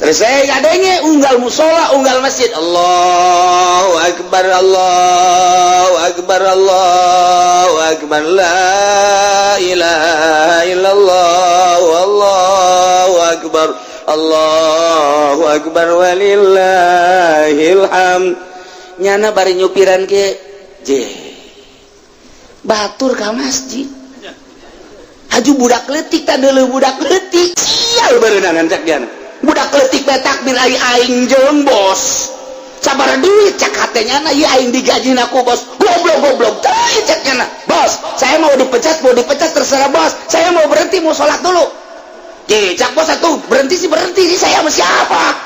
Terus saya ngadenge unggal musola, unggal masjid, Allahu akbar, Allahu akbar, Allahu akbar, la ilaha illallah, Allahu akbar, Allahu akbar, walillahil hamd. Nyana bari nyupiran ke je batur ka masjid, haju budak leutik, tah deuleu budak leutik, sial beunangan cak diana. Budak leutik bae takbir, ai aing jeung bos sabar duit, cak hatenya na, ieu aing digaji ku bos. Goblok, goblok teuing cak nyana. Bos, saya mau dipecat, mau dipecat terserah bos, saya mau berhenti, mau sholat dulu. Je, cak bos, atuh berhenti sih berhenti sih, saya sama siapa,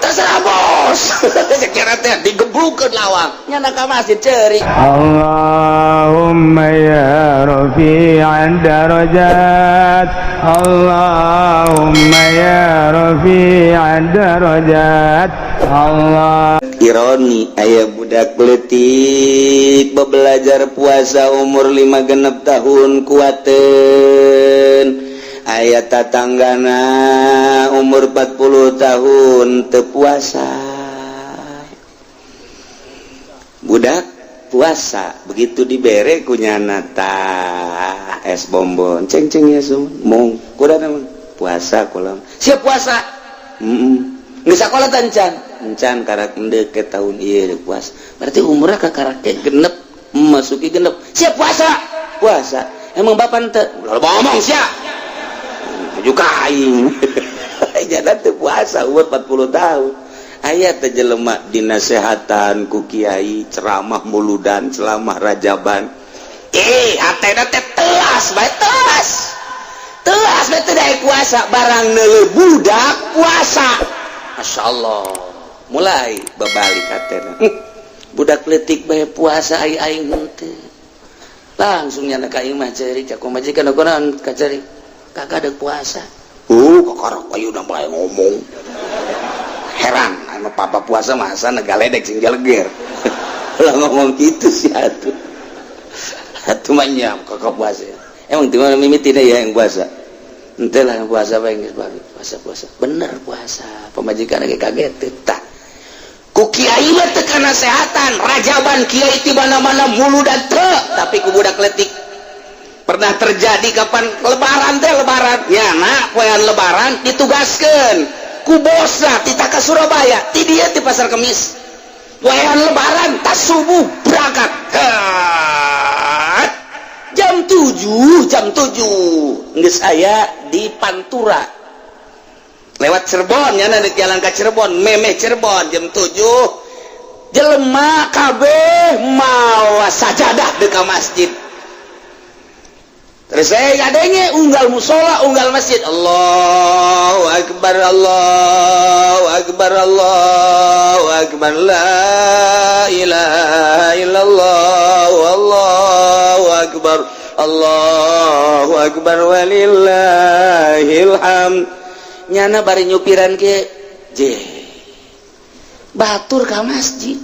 terserah bos. Cak nyana teh digebrukeun lawang, nyana ka masjid ceurik. اللهم يا رفيع الدرجات، اللهم يا رفيع الدرجات، الله Ironi, aya budak leutik belajar puasa umur 5 genep tahun kuaten, aya tatanggana umur 40 tahun teu puasa. Budak puasa begitu dibere ku nyana tah es bonbon, ceng ceng ya sum mong kuda puasa kolam siap puasa. Nggak sekolah tancan encan karak endek ke tahun iya puasa, berarti umurnya kakarak genep, masuki genep. Siap puasa, puasa emang bapak ente lalu ngomong siap juga aing jalan teu puasa umur 40 tahun. Aya teh jelema dinasehatan ku kiai, ceramah muludan, ceramah rajaban, eh hatena teh telas bae, telas telas bae teu daek puasa. Barang neuleuh budak puasa, Masya Allah, mulai babalik hatena. Budak leutik bae puasa, ai aing henteu. Langsung nyana ka imah ceurik, cak majikan, kunaon kaceurik? Kagak ada puasa. Kakarak ayeuna bae ngomong, heran anu papa puasa masa negaledek sing jaleger lah ngomong gitu sih. Atuh atuh mah nya kakak puasa emang di mana mimitina ya yang puasa? Ente lah yang puasa bae, geus puasa, puasa bener puasa. Pamajikan lagi kaget tah ku kiai mah teu kanasehatan, rajaban kiai ti mana-mana, muludan teu, tapi ku budak leutik. Pernah terjadi kapan lebaran teh, lebaran ya nak poean lebaran ditugaskeun ku bosna tita ka Surabaya, ti dieu ti Pasar Kemis poean lebaran tas subuh berangkat. Kat. Jam 7, jam 7 geus aya di Pantura lewat Cirebon ya, di jalan ke Cirebon, memeh Cirebon, jam 7 jelema kabeh mawa sajadah dekat masjid. Terus saya ngadenge unggal musola, unggal masjid, Allahu akbar, Allahu akbar, Allahu akbar, la ilaha illallah, Allahu akbar, Allahu akbar, walillahil hamd. Nyana bari nyupiran ke je batur ka masjid,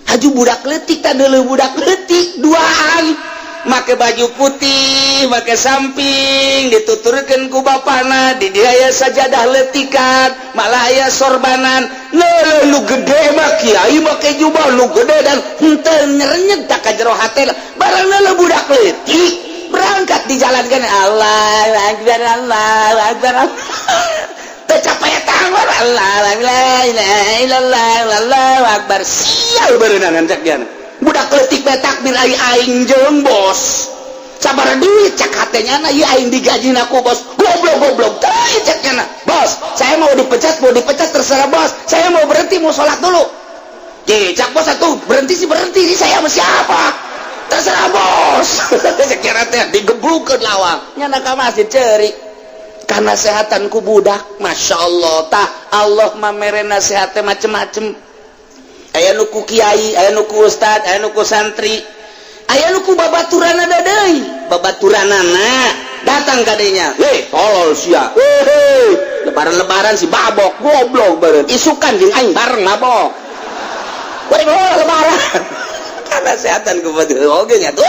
haju budak leutik, tah deuleuh budak leutik duaan make baju putih, make samping, dituturkan ku bapana, di dia aya sajadah leutikan, malah aya sorbanan. Leuh, lu gede mah kiai make jubah lu gede dan henteu nyerenyeg tak ka jero hate. Barang leuh budak leutik berangkat dijalankan, Allah akbar, Allah akbar, tercapai tangan, Allah la ilaha illallah, Allahu akbar. Sial beunangan cak diana. Budak leutik bae takbir, ai aing jeung bos sabar duit, cak hatenya na, ieu aing digaji ku bos. Goblok, goblok teuing cak nyana. Bos, saya mau dipecat, mau dipecat terserah bos, saya mau berhenti, mau sholat dulu. Je, cak bos, atuh berhenti sih berhenti sih, saya sama siapa, terserah bos. Cak nyana teh digebrukeun lawang, nyana ka masjid ceurik kanasehatan ku budak. Masya Allah tah, Allah mah mere nasihatnya macem-macem. Aya nu ku kiai, aya nu ku ustad, aya nu ku santri, aya nu ku babaturanana deui. Babaturanana datang kadinya, "Hei, tolol sia, hei, lebaran-lebaran si babok, goblok beureun, isukan jeung aing bareng mabok. Bari lebaran." Kanasehatan ku batur oge nya tuh,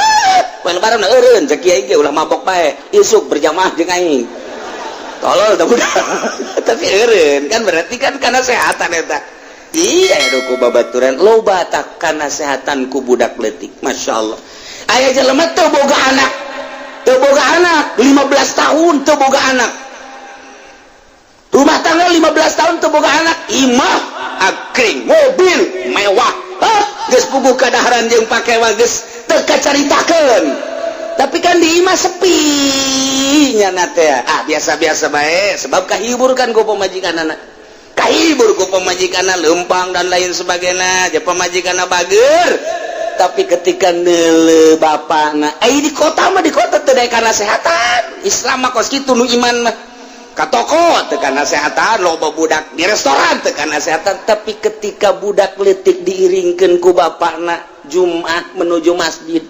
poe lebaran eureun, cek kiai ge ulah mabok bae, isuk berjamaah jeung aing. Tolol teh budak. Tapi eureun kan berarti kan kana sehatan eta. Iya, ku babaturan loba tak kana sehatan ku budak leutik. Masya Allah. Aya jelema teu boga anak. Teu boga anak 15 tahun teu boga anak. Rumah tangga 15 tahun teu boga anak, imah akring, mobil mewah. Hah, geus puguh kadaharan jeung pake mah geus teu kacaritakeun. Tapi kan di imah sepi nyana teh. Ah, biasa-biasa bae sebab kahibur kan ku pamajikanana. Kahibur ku pamajikanna lempang dan lain sebagainya, ja pamajikanna bager. Tapi ketika neule bapakna, eh di kota mah di kota teu daek kana sehatan. Islam mah kos kitu nu iman mah. Ka toko teu kana sehatan, loba budak di restoran teu kana sehatan, tapi ketika budak leutik diiringkeun ku bapakna Jumat menuju masjid,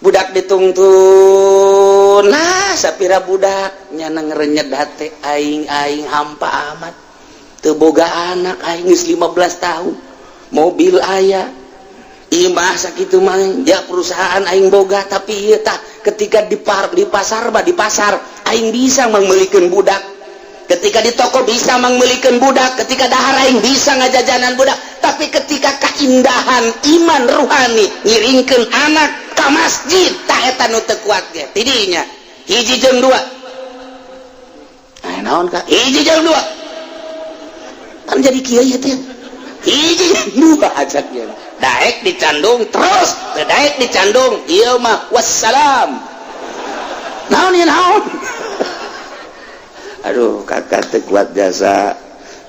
budak ditungtun, nah sapira budak nyana ngerenyet hate, aing aing hampa amat teu boga anak, aing geus 15 tahun, mobil aya, imah sakitu mah ya, perusahaan aing boga, tapi ieu tah ketika di pasar mah di pasar aing bisa mangmeulikeun budak, ketika di toko bisa mangmeulikeun budak, ketika dahar aing bisa ngajajanan budak, tapi ketika keindahan iman ruhani ngiringkeun anak ka masjid, tah eta nu teu kuat ge tidinya. Hiji jeung dua. Nah, naon ka hiji jeung dua kan jadi kieu ieu teh? Hiji jeung dua ajak ieu daek dicandung terus, teu daek dicandung ieu mah wassalam. Naon ieu, naon? Aduh, kakak teu kuat jasa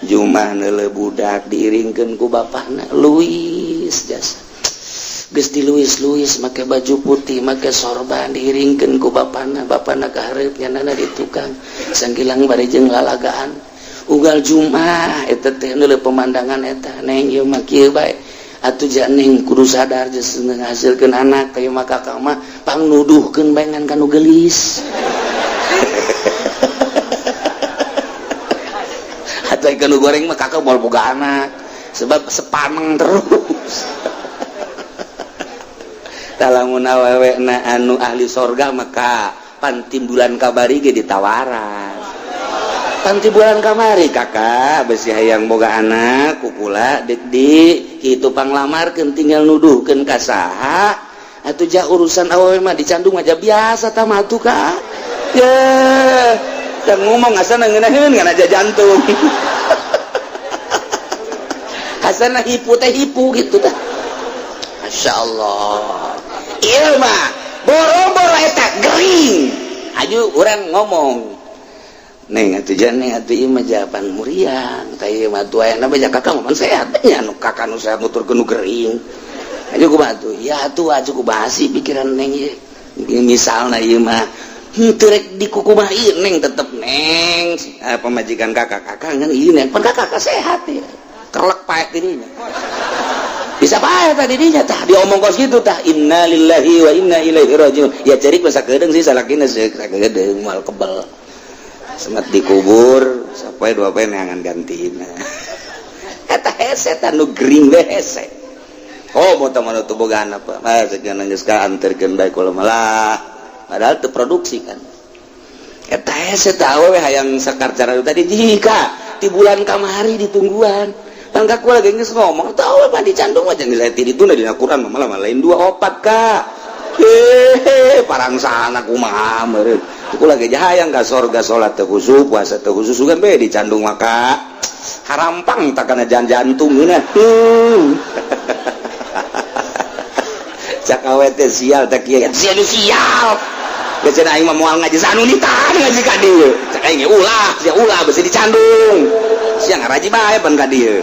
Jumat neule budak diiringkeun ku bapakna Luis, jasa geus di Luis Luis make baju putih, make sorban, diiringkeun ku bapakna, bapakna ka hareup, nyanana di tukang sanggilang bari jeung lalagaan ugal Jumat eta teh. Neule pemandangan eta, neng, ieu mah kieu bae atuh ja, neng kudu sadar geus ngahasilkeun anak kayak mah kakak mah pangnuduhkeun bae ngan kanu geulis atau ikan goreng mah kakak moal boga anak sebab sepaneng terus. Lamun awewe na anu ahli sorga maka pantimbulan kabari ge ditawaran, pantimbulan kamari kakak besi hayang boga anak kukula dik di kitu panglamarkeun, tinggal nuduhkeun ka saha atuh ja. Urusan awewe mah dicandung aja biasa tah mah atuh kak ya, dan ngomong asana ngeunaheun ngan aja jantung asana hipu teh hipu gitu tah. Masya Allah, ieu mah boro-boro eta gering aju urang ngomong, neng atuh ja, neng atuh ieu mah jawaban muriang tah ieu mah atuh aya na kakak mah sehat nya, nu kakak nu sehat nuturkeun nu gering aju kumaha atuh ya atuh aju kumaha sih pikiran neng ieu misalna ieu mah henteu rek dikukumaha ieu neng tetep neng pamajikan kakak kakak ngan ieu neng pan kakak sehat ya, kerlek paek dirinya bisa pae tadi dirinya tah diomong kos gitu tah. Innalillahi wa inna ilaihi rajiun. Ya cerik masa kedeung sih salakina sakedeung moal kebel semet dikubur sampai dua poe neangan gantina eta hese tah nu gering we hese. Oh, mau teman itu boga anak apa mah sekian geus ka anterkeun bae kula malah padahal teu produksi kan eta hese tah. Awewe hayang sakarcara tadi jika di bulan kamari ditungguan tangga kula lagi geus ngomong tahu apa dicandung aja nilai ti ditu dina Quran mah malah lain dua opat ka hehe parang sana kumaha meureun kula ge hayang ka sorga, salat teu khusyuk, puasa teu khusyuk, sugan be dicandung maka harampang tak kana jantung geunah. Cak awe teh sial teh kieu sial sial. Geus cenah aing mah moal ngaji sanu ditahan ngaji ka dieu. Cak aing ge ulah, sia ulah besi dicandung. Sia ngaraji bae pan ka dieu.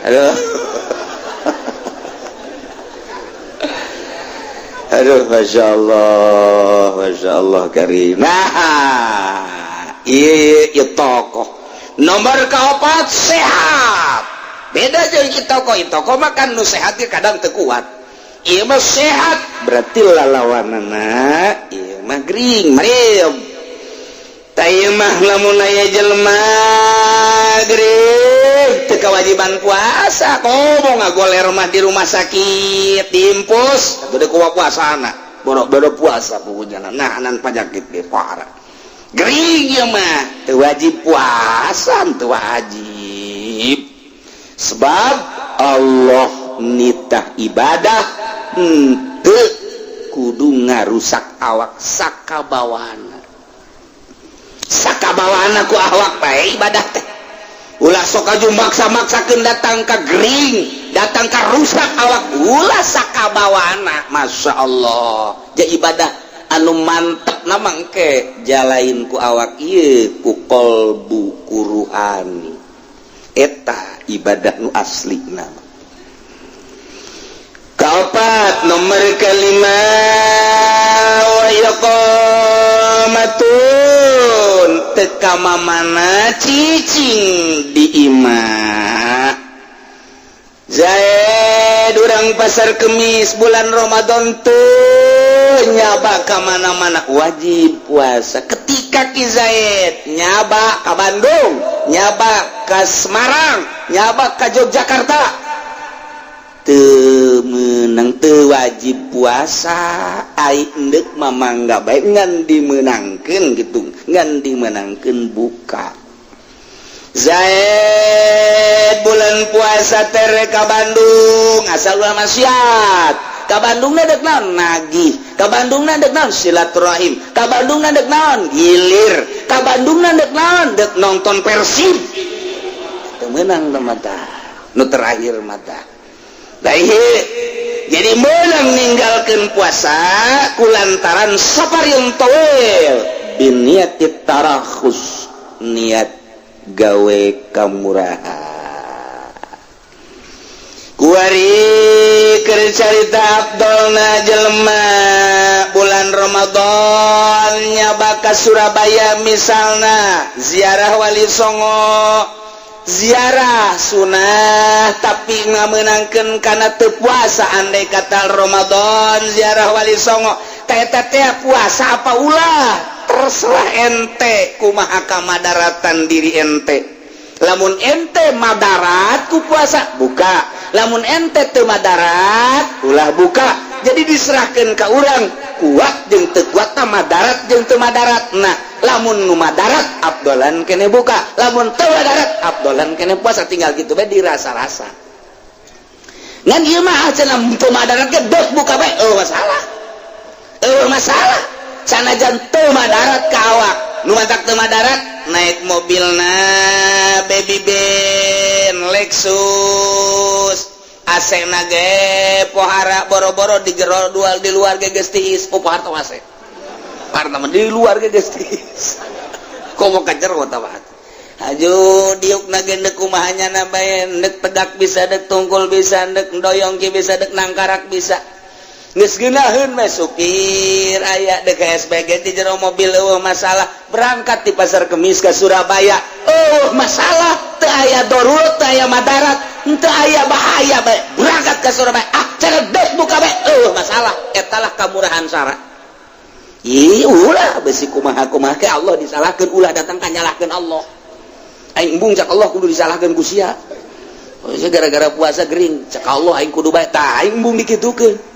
Aduh. Aduh, Masya Allah, Masya Allah karim. Nah, iya, iya tokoh. Nomor keempat sehat. Beda jeung tokoh, tokoh mah kan nu sehat kadang teu kuat. Ieu mah sehat berarti lalawanana ieu mah gering, marium. Tah ieu mah lamun aya jelema gering teu kewajiban puasa, komo ngagoler mah di rumah sakit diimpus atuh deui kumaha puasana. Boro-boro puasa pokoknya nahanan penyakit ge parah. Gering ieu mah teu wajib puasa, teu wajib, sebab Allah nitah ibadah henteu kudu ngarusak awak. Sakabawana, sakabawana ku awak bae ibadah teh. Ulah sok aju maksa-maksakeun datang ka gering, datang ka rusak awak, ulah. Sakabawana, Masya Allah. Ja ibadah anu mantep nama engke jalain ku awak ieu, ku kolbu, ku ruhani. Eta ibadah nu asli. Nama kaopat, nomor kelima, wa iqamatun, teu kamamana, cicing di imah. Zaid urang Pasar Kemis, bulan Ramadan tuh nyaba ka mana-mana, wajib puasa. Ketika Ki Zaid nyaba ke Bandung, nyaba ke Semarang, nyaba ke Yogyakarta, teu menang, teu wajib puasa. Ai endek mamangga bae, ngan dimenangkeun gitu, ngan dimenangkeun buka. Zaid bulan puasa tere ka Bandung, asal ulah maksiat. Ka Bandung dek naon? Nagih. Ka Bandung dek naon? Silaturahim. Ka Bandung dek naon? Gilir. Ka Bandung dek naon? Dek nonton Persib. Teu meunang mata nu terakhir mata. Jadi menang ninggalkan puasa kulantaran safarin tawil biniati tarakhus, niat gawe kamurahan. Kuari keur carita Abdulna jelema bulan Ramadan nyaba ka Surabaya, misalna ziarah Wali Songo, ziarah sunnah, tapi ngamenangkeun kana teu puasa. Andai kata Ramadan ziarah Wali Songo teh teh puasa apa ulah, terserah ente kumaha kamadaratan diri ente. Lamun ente madarat ku puasa, buka. Lamun ente teu madarat, ulah buka. Jadi diserahkan ke orang kuat jeung teu kuat, madarat jeung teu madarat. Nah, lamun nu madarat abdolan kene buka, lamun teu madarat abdolan kene puasa. Tinggal gitu bae, dirasa-rasa. Ngan ieu mah cenah teu madarat ge dek buka bae. Oh, masalah, oh, masalah. Sanajan teu madarat ka awak, nu matak teu madarat naik mobilna Baby Ben Lexus, AC na ge pohara, boro-boro di jero dual, di luar ge geus tiis. Oh, pohara teh AC parna mah, di luar ge geus tiis, komo ka jero tah. Aju diuk na ge ndek kumaha nya bae, ndek tegak bisa, ndek tungkul bisa, ndek doyong ki bisa, ndek nangkarak bisa. Geus geunaheun mah, supir aya, dek SPG di jero mobil, eueuh masalah. Berangkat di Pasar Kemis ke Surabaya, oh, masalah teu aya darurat, teu aya madarat, teu aya bahaya bae. Berangkat ke Surabaya, ah, dek buka bae, eueuh masalah. Etalah kamurahan sara. Ih, ulah besi kumaha kumaha ke Allah disalahkeun, ulah datang ka nyalahkeun Allah. Aing embung cak Allah kudu disalahkeun ku sia. Oh, gara-gara puasa gering cak Allah aing kudu bae. Tah, aing embung dikitukeun.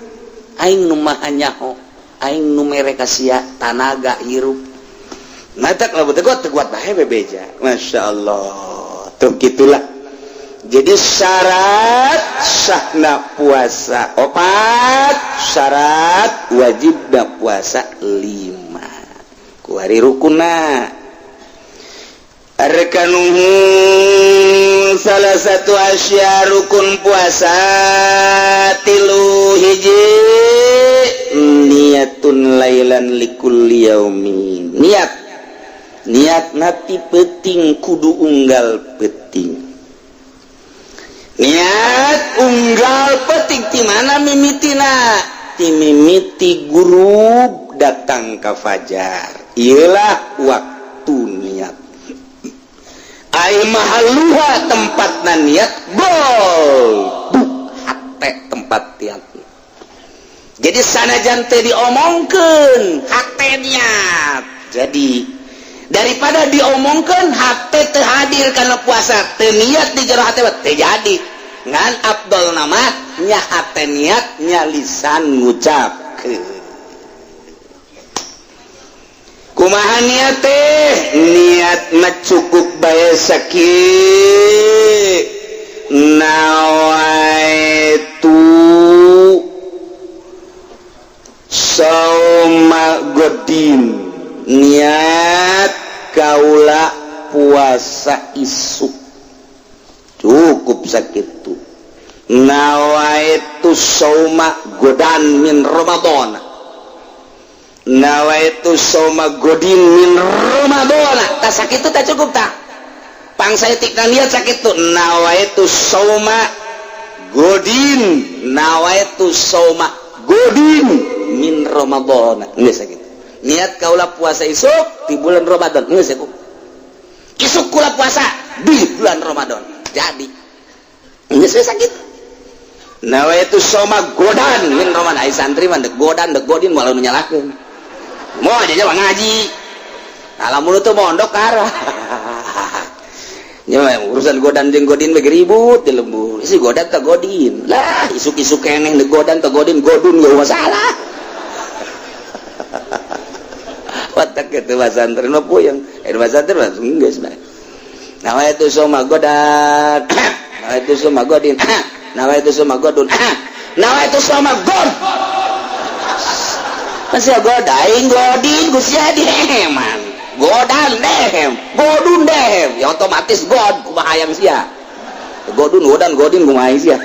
Aing nu maha nyaho, aing nu mere ka sia tanaga hirup. Matak lamun teu kuat, teu kuat bae bebeja. Masya Allah, tuh gitulah. Jadi syarat sahna puasa opat, syarat wajibna puasa lima. Kuari rukuna. Arkanuhu salah satu asya, rukun puasa tilu. Hiji, niatun lailan likulli yaumin. Niat, niat nanti peting kudu unggal peting. Niat unggal peting di mana mimitina? Ti mimiti gurub datang ke fajar, ialah waktu niat. Ai mahalluha, tempatna niat, gol hate tempat niat. Jadi sanajan teh diomongkeun, hate niat. Jadi daripada diomongkeun hate teu hadir karena puasa, teu niat di jero hate, teu jadi. Ngan abdol nama nya hate niat, nya lisan ngucapkeun. Kumaha niat teh? Niat mah cukup bae sakieu, nawaitu sauma godin, niat kaula puasa isuk, cukup sakitu. Nawaitu sauma godan min Ramadan, nawaitu sauma godin min Ramadan, tak sakitu tak cukup, tak pangsaeutik niat sakitu. Nawaitu sauma godin, nawaitu sauma godin min Ramadan, geus sakitu. Niat kaula puasa isuk di bulan Ramadan, geus cukup. Isuk kula puasa di bulan Ramadan, jadi geus sakitu. Nawaitu sauma godan min Ramadan. Ai santri mah dek godan dek godin malah nu nyalahkeun, mau aja mah ngaji lamun teu mondok arah. Ya, urusan godan jeung godin bagi ribut di lembur. Isi godan teh godin lah, isuk-isuk keneh dek godan teh godin, godun gak masalah. Watak kitu santri mah puyeng. Eh, santri mah geus bae. Nawaitu sauma godan, nawaitu sauma godin, nawaitu sauma godun, nawaitu sauma god. Masih godaing godin ku sia diheman. Godan dehem, godun dehem, ya otomatis god kumaha hayang sia. Godun godan godin kumaha hayang sia.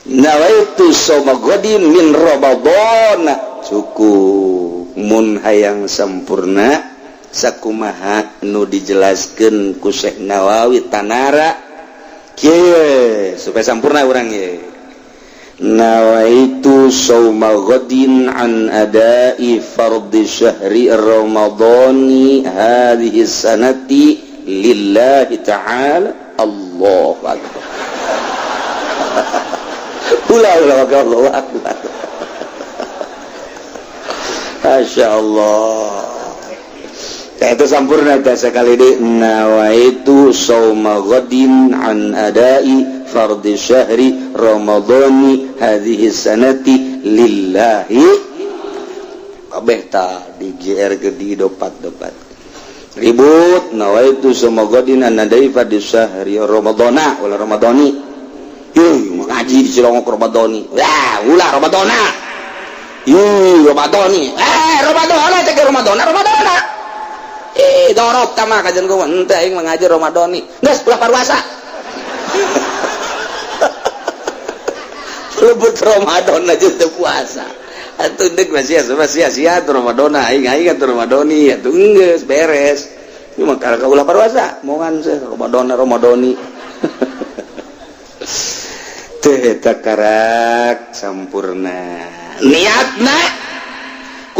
Nawaitu sauma godin min Ramadan, cukup. Mun hayang sempurna sakumaha nu dijelaskeun ku Syekh Nawawi tanara kieu supaya sempurna urang ye. Nawaitu sauma ghadin an adai fardhi syahri ramadhani hadhihi sanati lillahi ta'ala. Allahu akbar. Ulah ulah, Allahu akbar. Masya Allah. Itu sempurna teh sekali di nawaitu sauma ghadin an adai fardhi syahri ramadhani hadhihi sanati lillahi. Kabeh ta di GR ke di dopat-dopat ribut. Nawaitu sauma ghadin an adai fardhi syahri ramadhana ulah ramadhani. Yuh, ngaji di Cilongok ramadhani. Lah, ulah ramadhana. Yuh, ramadhani. Eh, ramadhana cek ramadhana, ramadhana. Eh, dorop tama kajian gua henteu aing mengaji ramadhani. Geus ulah parwasa. Lebut Ramadan aja teu puasa. Atuh deuk masih sia-sia Ramadan aing aing atuh Ramadhani atuh geus beres. Ieu mah ka ulah parwasa, mongan seh Ramadan Ramadhani. Teh eta karak sampurna. Niatna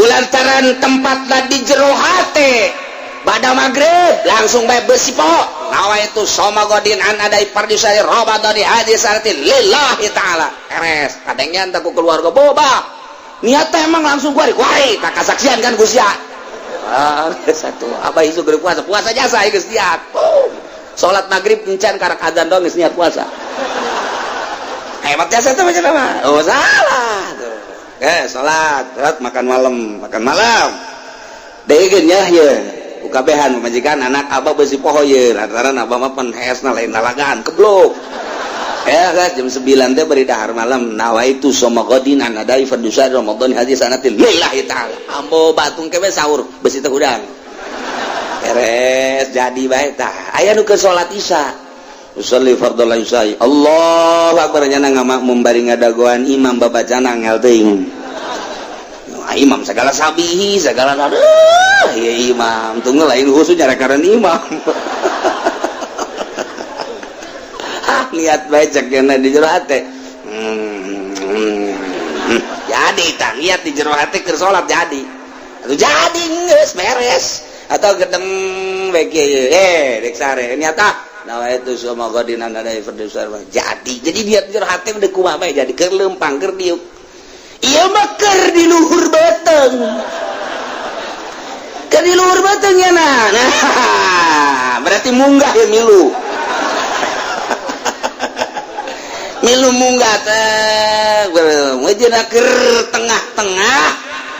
kulantaran tempatna di jero hate. Bada maghrib langsung bae besi po. Nawaitu sauma godin an adai fardhi syahri ramadhani hadhihi sanati lillahi ta'ala. Beres. Kadangnya entah ku keluarga boba. Niatnya emang langsung kuari kuari tak kasaksian kan Gus ya. Ah, satu abah isu gede puasa, puasa jasa geus niat. Boom. Salat maghrib encan karak adzan doang geus niat puasa. Hebat jasa tuh macam apa? Oh, salah tuh. Eh, salat, salat makan malam, makan malam. Deui nya ye. Ukabehan pamajikan anak abah besi poho ye, lantaran abah mah pan hesna lain lalagan, keblok. Ya kan jam 9 teh beri dahar malam. Nawaitu sauma ghadin an adai fardhu syahri Ramadan hadhihi sanati lillahi ta'ala. Ambo batung kebe sahur besi teh hudang. Beres jadi bae tah. Aya nu keur salat Isya. Usolli fardhol isya. Allahu akbar nya ngamakmum bari ngadagoan imam babacana angel teuing. Imam segala sabihi segala aduh ya imam tunggu lain khusus nyarakaran imam. Ah, niat bae cek cenah di jero hate. Jadi tah niat di jero hate keur salat jadi. Atuh jadi geus beres atau gedeng bae kieu eh rek sare niat ah nawaitu sauma ghadin an adai fardhu syahri jadi. Jadi niat di jero hate deuk kumaha bae jadi keur leumpang keur diuk. Ieu mah keur di luhur beuteung. Keur di luhur beuteung ya nah. Nah, berarti munggah ya milu. Milu munggah teh meujeuhna keur tengah-tengah.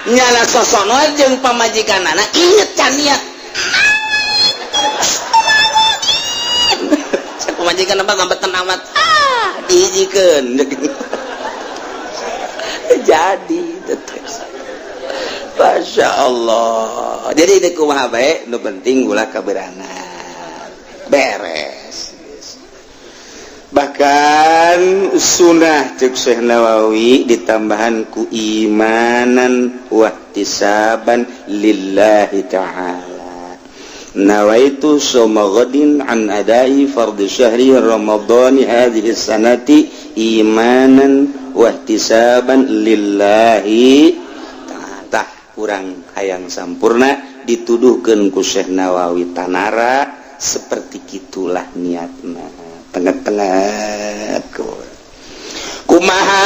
Nyana sosono jeung pamajikanana inget can niat. Cek pamajikan apa ngambetan amat. Ah, dihijikeun. Jadi tetep. Masya Allah. Jadi ini kumaha bae, nu penting ulah kaberangan. Beres. Bahkan sunnah cek Syekh Nawawi ditambahan ku imanan wahtisaban lillahi ta'ala. Nawaitu soma ghadin an adai fardhi syahri ramadhani hadhihi sanati imanan wahtisaban lillahi ta'ala. Kurang hayang sampurna dituduhkeun ku Syekh Nawawi tanara seperti gitulah niatna. Tengah-tengah kumaha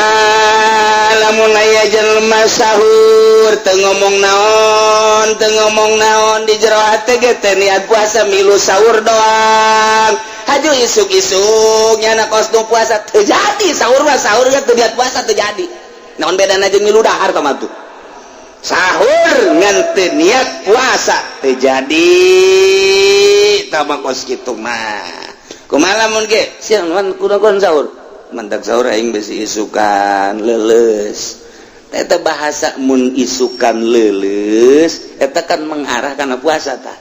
lamun aya jelema sahur teu ngomong naon, teu ngomong naon, di jero hate ge teh niat puasa, milu sahur doang. Haju isuk-isuk nyana kos nu puasa, teu jadi sahur mah. Sahur ge teu niat puasa teu jadi. Naon bedana jeung milu dahar tah tuh? Sahur ngan teu niat puasa teu jadi tah mah kos kitu mah. Kumaha lamun ge siang man kudu sahur, mantak sahur aing besi isukan leuleus. Eta bahasa mun isukan leuleus eta kan mengarah kana puasa tah.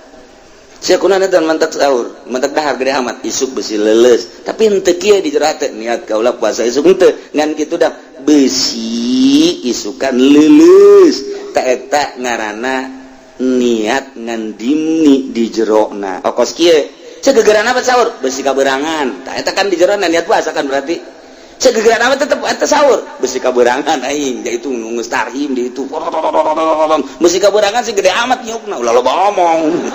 Sia kunaon eta mantak sahur, mantak dahar gede amat isuk besi leuleus, tapi henteu kieu di jero hate niat kaula puasa isuk, henteu ngan kitu dah besi isukan leuleus. Ta eta ngaranna niat ngan dimni di jerona. Okos kieu segegeran apa sahur besi kaberangan. Tah eta kan di jerona niat puasa kan. Berarti segegeran apa tetep eta sahur besi kaberangan aing, itu nunggu tarhim di itu besi kaberangan sih gede amat nyukna, ulah loba omong.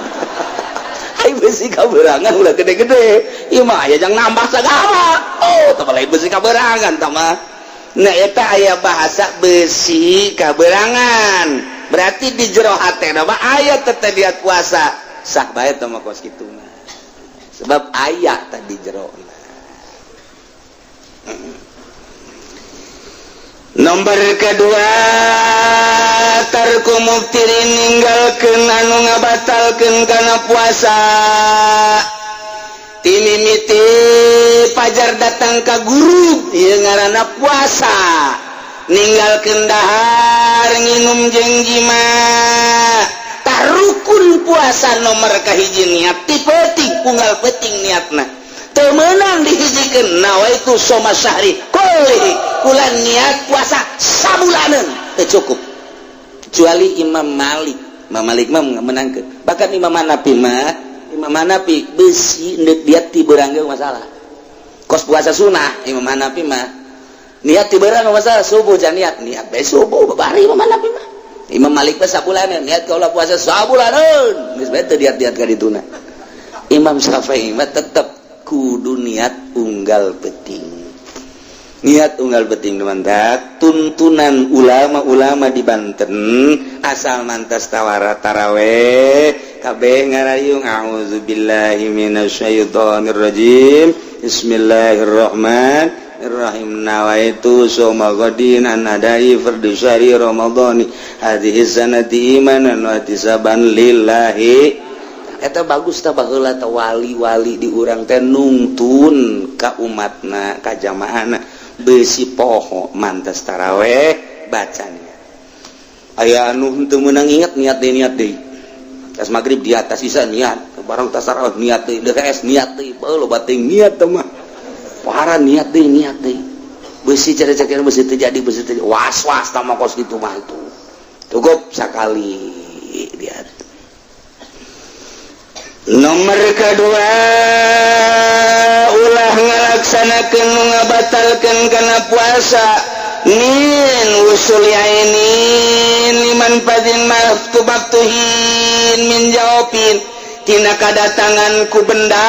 Ai besi kaberangan ulah gede-gede ieu mah aya jang nambah sagala. Oh, tah lain besi kaberangan tah mah. Nah, eta aya bahasa besi kaberangan, berarti di jero hate mah aya teteh niat puasa, sah bae tah mah kos kitu mah, sebab aya tadi jero. Nomor kedua, tarku muftirin, ninggalkeun anu ngabatalkeun kana puasa. Timimiti pajar datang ka guru ieu ngaranna puasa. Ninggalkeun dahar, nginum jeung jima. Tah, rukun puasa nomor kahiji niat ti peuting, unggal peuting niatna teu meunang dihijikeun. Nawaitu soma syahri kullihi, kula niat puasa sabulaneun, teu cukup kecuali Imam Malik. Imam Malik mah menangkeun. Bahkan Imam Hanafi mah, Imam Hanafi besi ndek diat ti beurang ge masalah, kos puasa sunah. Imam Hanafi mah niat ti beurang masalah, subuh jangan niat, niat bae subuh babari Imam Hanafi mah. Imam Malik mah sabulaneun, niat kaula puasa sabulaneun geus bae, teu diat-diat ka dituna. Imam Syafi'i mah tetep kudu niat unggal peuting, niat unggal peuting. Mantap tuntunan ulama-ulama di Banten, asal mantas tawara taraweh kabeh ngarayung a'udzubillahi minasyaitonirrajim, bismillahirrahmanirrahim, nawaitu soma ghadin an adai fardu syahri ramadhani hadhihi sanati imanan wa ihtisaban lillahi. Eta bagus tah. Baheula tah wali-wali di urang teh nungtun ka umatna, ka jamaahna, besi poho mantas taraweh bacanya. Aya anu henteu meunang inget, niat deui, niat deui. Tas maghrib di atas isa niat, barang tas taraweh niat deui, DKS niat deui. Beuh, loba teuing niat teh mah, parah. Niat deui, niat deui, besi cara-cara besi teu jadi, besi teu was-was tah mah. Kos kitu mah itu cukup sakali dia. Nomor kedua, ulah ngalaksanakeun nu ngabatalkeun kana puasa min wusul ainin liman fadin maftuhin min jawabin, tina kadatangan ku benda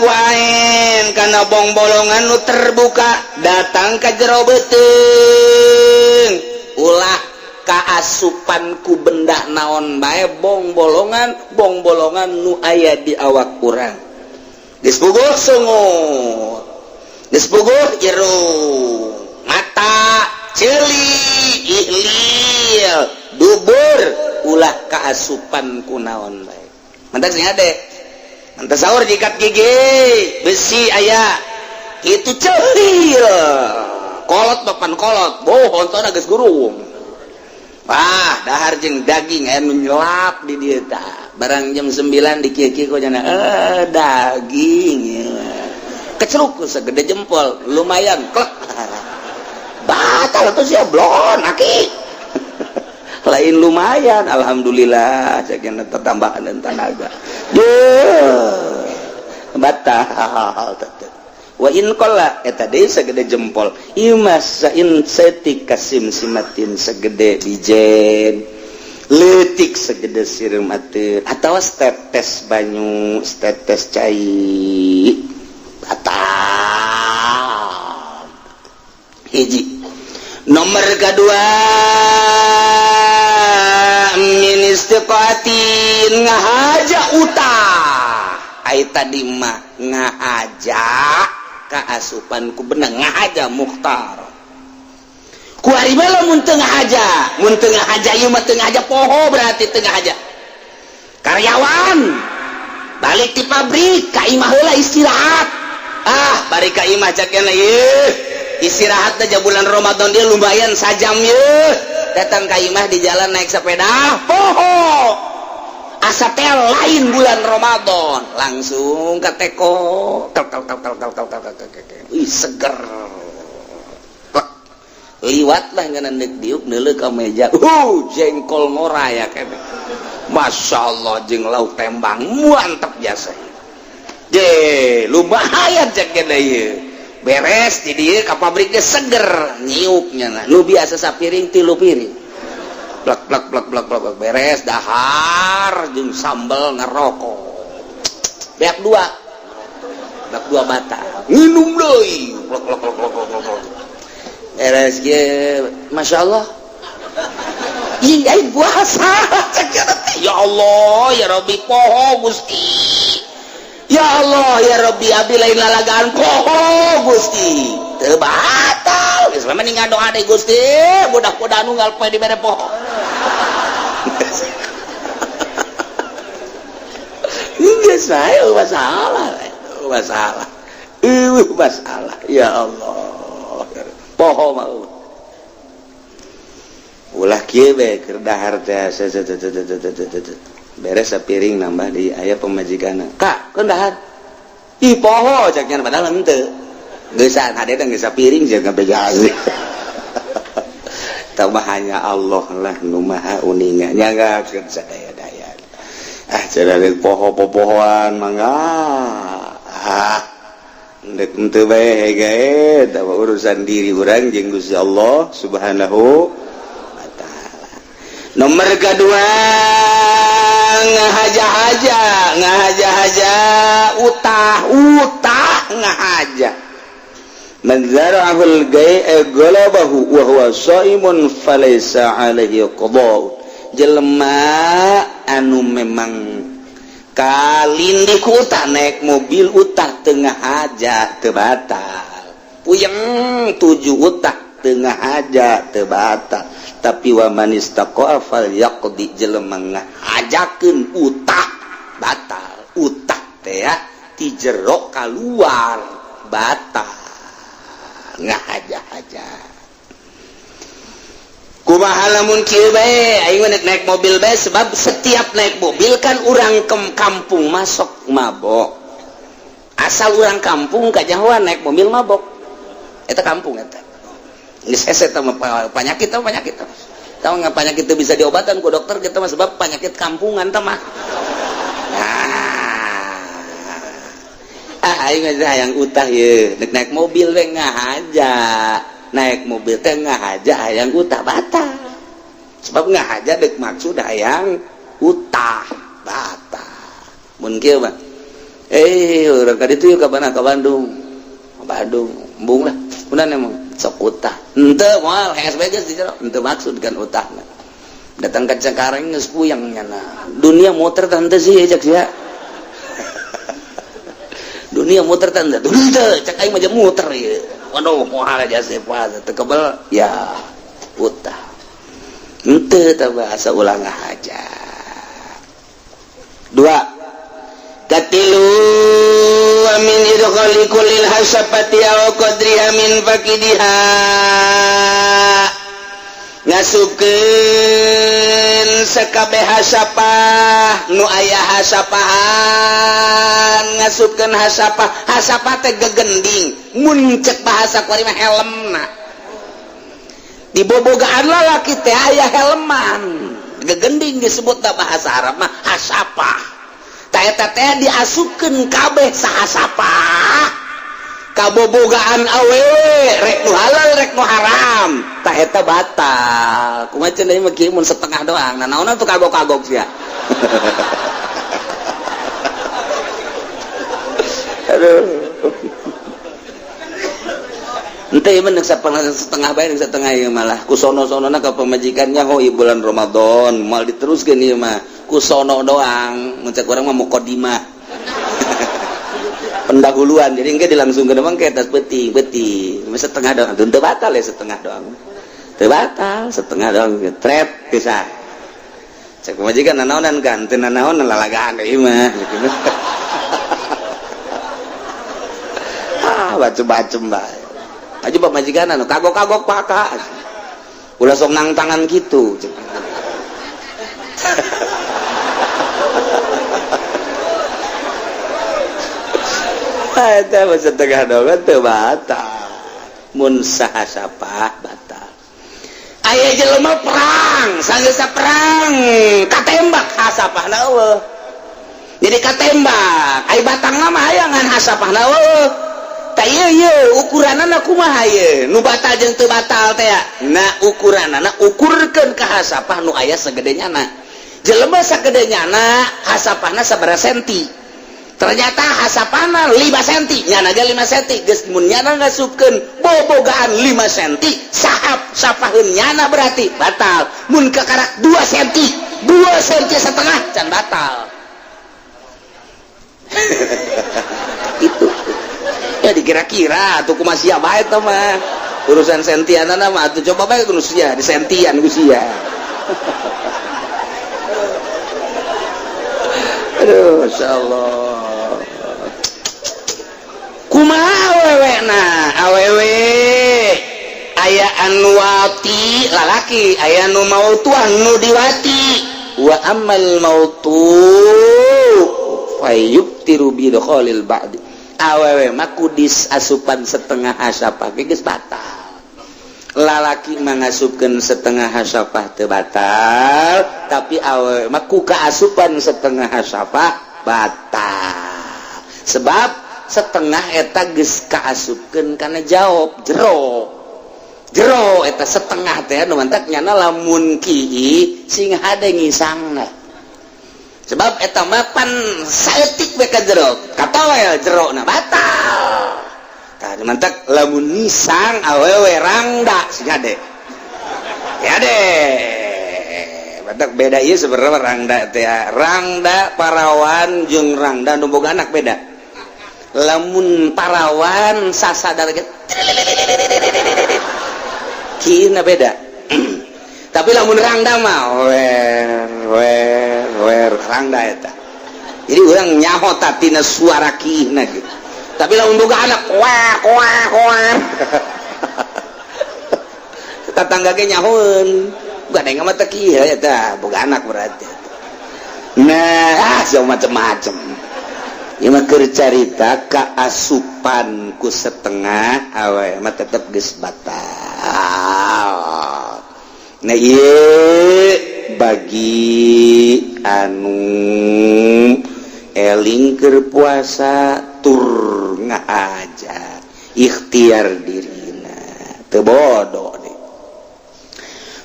ku ain kana bong bolongan nu terbuka datang ka jero beuteung. Ulah kaasupan ku benda naon bae, bong bolongan, bong bolongan nu aya di awak urang. Geus puguh sungut, geus puguh irung, mata, ceuli, ihlil. Dubur ulah kaasupan kunaon bae. Mantak sing ade. Mantak sahur jikat gigi, besi aya. Kitu ceulil. Kolot papan kolot, boh hontona geus gurung. Wah, dahar jeung daging aya nu nyelap di dieu tah. Barang jam 9 di kieu-kieu kok nyana daging ieu. Keceruk segede jempol, lumayan klek. Batal tuh sia blon aki. Lain lumayan, alhamdulillah cek tambahan dan tenaga. Duh. Batal tetep. Wa in qalla eta deui segede jempol. Ieu mah sain setik kasim simatin segede bijen. Leutik segede sireum ateun atawa tetes banyu, tetes cai. Batal. Hiji. Nomor kedua min istiqatin ngahaja utah. Ai tadi mah ngahaja kaasupan ku benang, ngahaja mukhtar. Ku ari mah lamun teu ngahaja, mun teu ngahaja ieu mah teu ngahaja poho berarti teu ngahaja. Karyawan balik ti pabrik ka imah heula istirahat. Ah, bari ka imah cak ieu istirahat aja bulan Ramadan dia lumayan sajam ye. Datang ka imah di jalan naik sepeda poho asa teh lain bulan Ramadan, langsung ke teko tel tel tel tel tel tel tel tel tel. Wih, seger. Plek. Liwat lah ngeunah deuk diuk neuleuh ka meja, jengkol ngora ya kene, Masya Allah, jeung lauk tembang mantep jasa je lumayan cek kene ieu. Beres di dieu ka pabriknya seger nyiuknya nah nu biasa sapiring tilu piring, blak blak blak blak blak blak. Beres dahar jeung sambal ngerokok beak dua, beak dua batal, nginum deui, blak blak blak blak blak blak. Beres ge, Masya Allah. Iya, puasa cek ya Allah ya Rabbi, poho Gusti, ya Allah ya Rabbi, abi lain lalagaan, poho Gusti. Teu batal geus mah, mending ngadoa deui, Gusti, mudah-mudahan unggal poe dibere poho. Geus bae masalah, masalah. Masalah ya Allah. Poho mah ulah kieu bae keur dahar teh, beres sapiring nambah di aya pamajikanna. Kak, keun dahar. Ih, poho cak nya, padahal henteu. Geusan hade teh geus sapiring jeung ngabeja. Tah, hanya Allah lah nu maha uninga, nyanggakeun sadaya-daya. Ah, cara poho popohoan mangga. Ah, ndek henteu bae gae eta urusan diri urang jeung Gusti Allah Subhanahu wa taala. Nomor kedua ngahaja-haja, ngahaja-haja utah, utah ngahaja. Man zara'ahul gai'a galabahu wa huwa shaimun falaysa alaihi qada. Jelema anu memang kalindih ku utah, naik mobil utah, teu ngahaja teu batal. Puyeng tujuh utah, teu ngahaja teu batal. Tapi wa man istaqa'a fal yaqdi, jelema ngahajakeun utah batal. Utah teh ya ti jero kaluar batal ngahaja-haja. Kumaha lamun kieu bae, aing mah naik mobil bae, sebab setiap naik mobil kan urang ke kampung masuk mabok. Asal urang kampung kajahoan naik mobil mabok. Eta kampung eta. Geus hese eta mah penyakit tah, penyakit. Tahu nggak, penyakit itu bisa diobatan ku dokter kita mah, sebab penyakit kampungan tah mah. Nah. Ah, aing mah hayang utah ye, naik mobil we ngahaja. Naik mobil teh ngahaja hayang utah batal. Sebab ngahaja dek maksud hayang utah batal. Mun kieu mah urang ka ditu ka mana, ka Bandung. Ka Bandung, embung lah. Kunan emang sok utah. Henteu moal hees bae geus di jero, henteu maksud kan utahna. Datang ke Cengkareng geus puyeng nyana. Dunia muter tah henteu sih cek sia. Dunia muter tah henteu. Henteu cek aing mah muter ieu. Waduh, moal aja sih puasa teu kebel ya utah. Henteu. Henteu tah bahasa ulang aja. Dua. Katilu wa min idkhali kullil hasafati aw qadriha min fakidiha. Ngasupkeun sakabeh hasapah nu aya hasapahan, ngasupkeun hasapah. Hasapah teh gegending, mun cek bahasa kuari mah helmna. Dibobogaan lalaki teh aya helman, gegending disebut da bahasa Arab mah hasapah. Ta eta teh diasupkeun kabeh sahasapah kabobogaan awewe, rek nu halal rek nu haram, tah eta batal. Kumaha cenah mah kieu mun setengah doang, nah naonan tuh kagok-kagok sia. Aduh, ente ieu mah setengah bae, setengah ieu malah ku sono-sonona ka pamajikannya. Oh, ieu bulan Ramadan moal diteruskeun ieu mah ku sono doang, mun cek urang mah muqaddimah, pendahuluan. Jadi enggak dilangsung ke depan ke atas peti peti setengah doang teu batal ya, setengah doang teu batal, setengah doang tret bisa. Cek pamajikan nanaonan kan teu nanaonan, lalagaan ieu mah. Ah, bacem-bacem bae aja pamajikan anu kagok-kagok paka ulah sok nang tangan kitu. Eta mah setengah doang teu batal, mun sahasapah batal. Aya jelema perang, sanggeus perang katembak hasapahna eueuh. Jadi katembak ai batangna mah aya ngan hasapahna eueuh. Tah ieu ieu ukuranana kumaha ieu nu batal jeung teu batal teh? Nah, ukuranana ukurkeun ka hasapah nu aya sagede nyana. Jelema sagede nyana hasapahna sabaraha senti? Ternyata hasapana 5 senti, nyana ge 5 senti. Geus mun nyana ngasupkeun bobogaan 5 senti sahap sapaheun nyana berarti batal. Mun kakarak 2 senti, 2 senti setengah can batal. Itu ya dikira-kira atuh kumaha sia bae teh mah urusan sentianana mah atuh coba bae kudu sia di sentian ku sia. Aduh, masyaallah. Kumaha awewe na? Awewe aya anu wati lalaki, aya nu mautuah nu diwati. Wa amal mautu fayubtiru bi dukhalil ba'di. Awewe mah kudis asupan setengah hasapah ge geus batal. Lalaki mah ngasupkeun setengah hasapah teu batal, tapi awewe mah ku kaasupan setengah hasapah batal. Sebab setengah eta geus kaasupkeun kana jawab jero. Jero eta setengah teh nu mantak nyana lamun kiih sing hade ngisangna. Sebab eta mah pan saeutik we ka jero, katawel jerona batal. Tah nu mantak lamun ngisang awewe rangda sing hade. Ya deh. Mantak beda ieu sebenarnya rangda teh. Rangda parawan jeung rangda nu boga anak beda. Lamun parawan sasadar ge kieu beda. Tapi lamun rangda mah wer wer wer rangda eta. Jadi urang nyaho tina suara kieu gitu. Tapi lamun boga anak wah wah wah. Tetangga ge nyahoeun. Gandeng mah teu kieu eta boga anak berarti. Nah, ah macem-macem. Ieu mah keur carita kaasupan ku setengah awe mah tetep geus batal. Nah, ieu bagi anu eling keur puasa tur ngahaja ikhtiar dirina teu bodoh deh.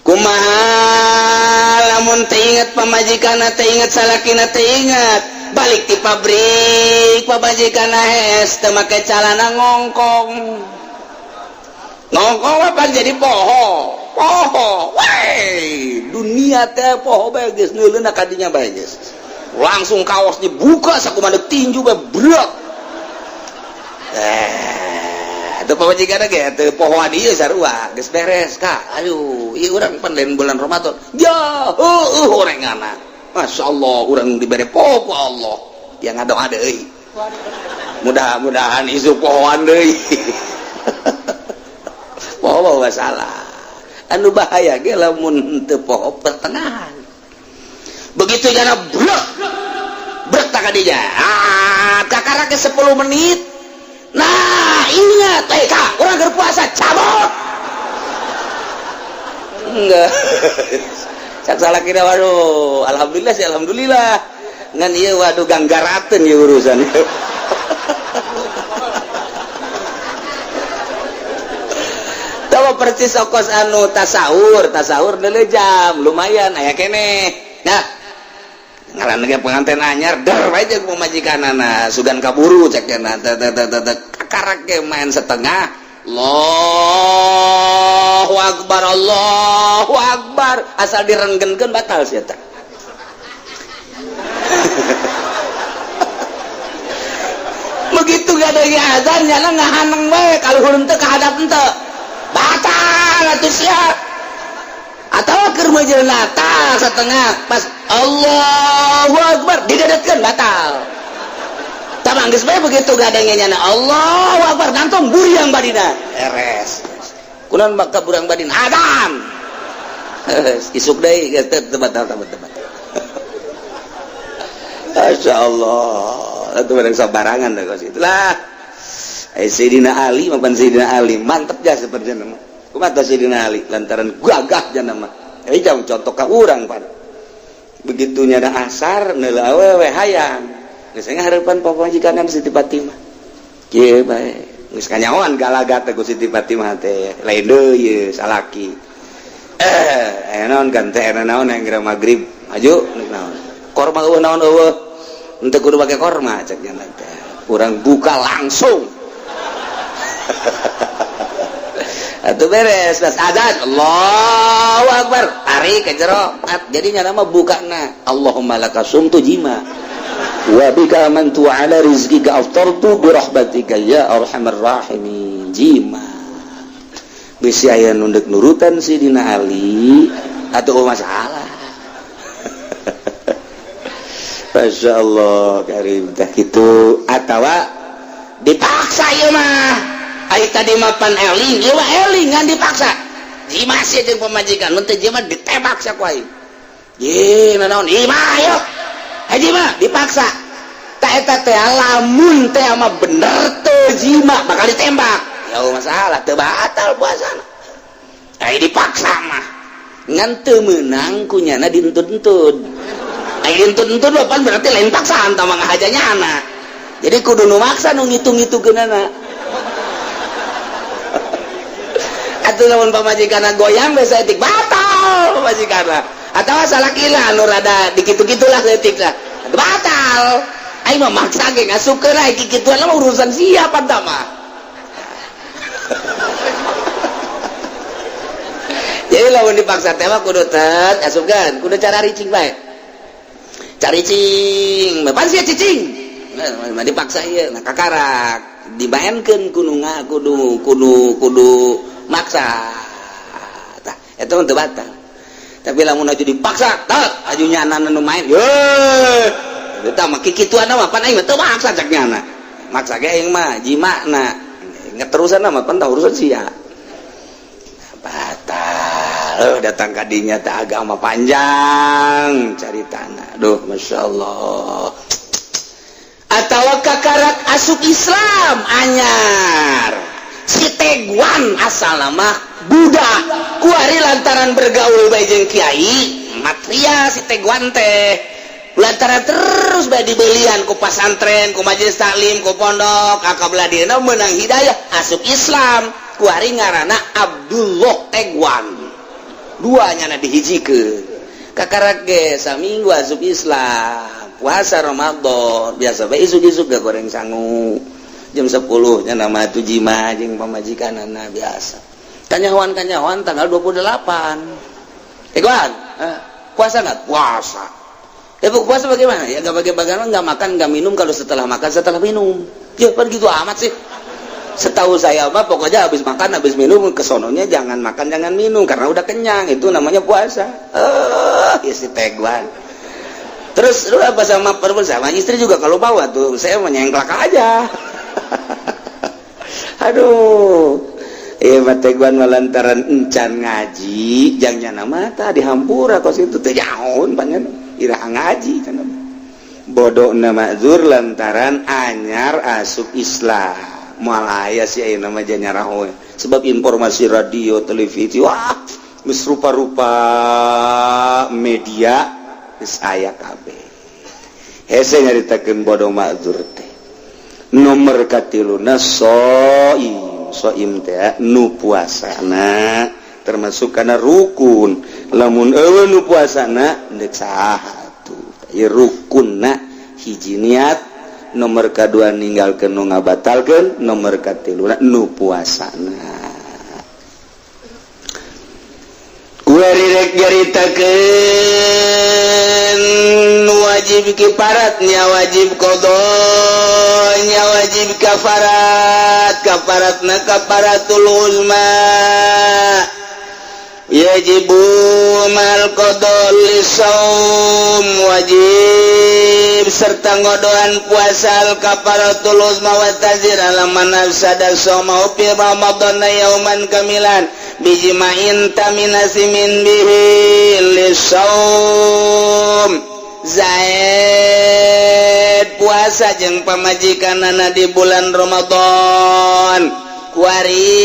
Kumaha lamun teu inget pamajikanna, teu inget salakina, teu inget balik di pabrik pamajikan hes teu make calana ngongkong ngongkong apa jadi poho poho wey dunia teh poho bae geus neuleuna ka dinya bae geus langsung kaos dibuka sakumaha tinju bae berat. Atuh pamajikan ge teu pohoan ieu sarua, geus beres ka. Aduh, ieu urang pan lain bulan Ramadan. Ya, heueuh orangana. Masya Allah, urang dibere poho ku Allah. Yang ngadoa deui. Mudah-mudahan isuk pohoan deui. Poho masalah. Anu bahaya ge lamun teu poho pertengahan. Begitu jana brek. Brek tak kadinya. Ah, kakara ke 10 menit. Nah, ingat, kak, orang berpuasa cabut. Enggak. Cak salah kira, waduh, alhamdulillah sih, alhamdulillah. Ngan ieu waduh ganggarateun ieu urusan. Tawa percis okos anu tasawur, tasawur deuleu jam, lumayan aya keneh. Nah, ngaran ge pengantin anyar der bae jeung pamajikanana sugan kaburu cek cenah teh teh teh kakarak ge main setengah. Allahu akbar, Allahu akbar, asal direnggenkeun batal sia teh. Begitu gak ada azan nyana ngahaneng bae kalau hurung teh kahadap henteu. Batal atuh sia. Atawa keur meujeuh natal setengah pas Allahu akbar didedetkeun batal. Tah geus bae begitu gadangnya nyana Allahu akbar nangtung buriang badina. Eres. Kunaon maka burang badina azan. Isuk deui geus teu batal teu batal. Masya Allah, itu barang sabarangan dah kos itulah. Sayyidina Ali, mapan Sayyidina Ali mantep ja seperti nama. Kumaha Sayyidina Ali lantaran gagah ja nama. Jadi jauh contoh ka urang pan. Begitu nyada asar neula awewe hayang. Geus ngahareupan pamajikan Siti Fatimah. Kieu bae. Geus kanyahoan galagat teh ku Siti Fatimah teh. Lain deui ieu salaki. Aya naon kan teh naon yang geura magrib. Maju naon. Korma eueuh naon eueuh. Henteu kudu pake korma cek nya teh. Urang buka langsung. Atuh beres pas azan Allahu akbar tarik ke jero. Jadi nya mah bukana Allahumma laka sumtu jima wa bika amantu ala rizqika aftartu bi rahmatika ya arhamar rahimin jima. Bisi aya nu deuk nurutan Sidina Ali atuh masalah. Masya Allah karim teh kitu atawa dipaksa ieu mah. Ai tadi mah pan eling, ieu mah eling ngan dipaksa. Jima sih jeung pamajikan, mun teu jima ditembak sia ku aing. Ye, nanaon? Ieu mah ayo. Haji mah dipaksa. Ta eta teh lamun teh mah bener teu jima bakal ditembak. Ya masalah teu batal puasana. Ai dipaksa mah. Ngan teu meunang ku nyana dientud-entud. Ai dientud-entud mah pan berarti lain paksaan tah mah ngahaja nyana. Jadi kudu nu maksa nu ngitung-ngitungkeunana. Atuh lamun pamajikanna goyang we saeutik batal pamajikanna. Atawa salakina anu rada dikitu-kitulah saeutik lah. Batal. Aing mah maksa ge ngasupkeun lah kikituan mah urusan siapa tah mah. Jadi lamun dipaksa teh mah kudu tet asupkeun, kudu cara ricing bae. Cari cing, pan sia cicing. Nah, dipaksa ieu nah kakarak dimaenkeun kudu kudu kudu kudu maksa. Tah eta mah teu batal. Tapi lamun aju dipaksa, tah aju nyana nu main. Ye. Eta mah kikituan mah pan aing mah teu maksa cak nyana. Maksa ge aing mah jimana. Ngeterusan mah pan tah urusan sia. Batal. Datang ka dinya teh agama panjang cari tanah. Duh, Masya Allah. Atawa kakarak asup Islam anyar. Si Teguan asal nama budak kuari lantaran bergaul bae jeung kiai matria si Teguan teh lantaran terus bae dibelian ku pasantren ku majelis taklim ku pondok akabelah dieuna meunang hidayah asup Islam kuari ngaranna Abdullah Teguan duanya na dihijikeun kakarak ge saminggu asup Islam puasa Ramadan biasa bae isuk-isuk ga goreng sangu jam 10 nya nama tu jima jeung pamajikanana biasa kanyahoan tanggal 28 Teguan puasa nggak puasa. Ya puasa bagaimana ya nggak bagaimana, nggak makan nggak minum, kalau setelah makan setelah minum ya kan gitu amat sih. Setahu saya mah pokoknya habis makan, habis minum, kesononya jangan makan, jangan minum karena udah kenyang, itu namanya puasa. Eh, si teguan. Terus lu apa sama perempuan, sama istri juga kalau bawa tuh saya menyengklak aja. Aduh, iya mah teguan lantaran encan ngaji, jangnya nama ta dihampura kos itu teh jauh panjang ira ngaji kan. Bodoh makdzur lantaran anyar asup Islam, moal aya sih ayeuna mah nyaraho sebab informasi radio, televisi, wah, geus rupa-rupa media geus aya kabeh. Hese nyaritakeun bodoh makdzur teh. Nomor katiluna soim. Soim teh nu puasana, termasuk karena rukun. Lamun euweuh nu puasana, deuk saha tuh? Ieu rukunna: hiji niat, nomor kedua ninggalkeun nu ngabatalkeun, nomor katiluna nu puasana. Kuari rek nyaritakeun wajib kiparatnya, wajib qodonya, wajib kafarat. Kafaratna kafaratul uzma, yajibu ma'al qada lisaum, wajib serta ngodoan puasa al kafaratul uzma wa ta'zir ala man afsada shauma fi Ramadan yauman kamilan bijima'in tammin asimin bihi lisaum. Zaid puasa jeung pamajikanana di bulan Ramadan. Kuari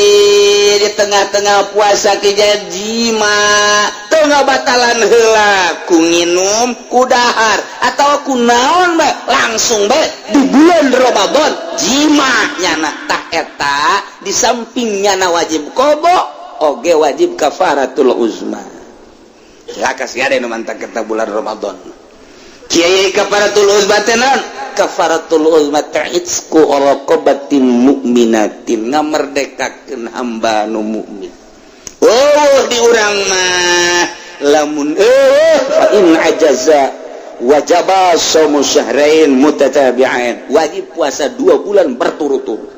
di tengah-tengah puasa Ki Zaid jima, teu ngabatalan heula ku nginum, ku dahar, atau ku naon bae, langsung bae di bulan Ramadan jima nyana. Tah, eta di samping nyana wajib qada oge wajib kafaratul uzma. Ya, kasih ada nu mantak kita bulan Ramadan. Kiai, kafaratul uzma teh naon? Kafaratul uzma teh itqu raqabatin mukminatin, ngamerdekakeun hamba nu mukmin. Oh, di urang mah lamun fa in ajaza wajaba shaumu syahrain mutatabi'ain, wajib puasa 2 bulan berturut-turut.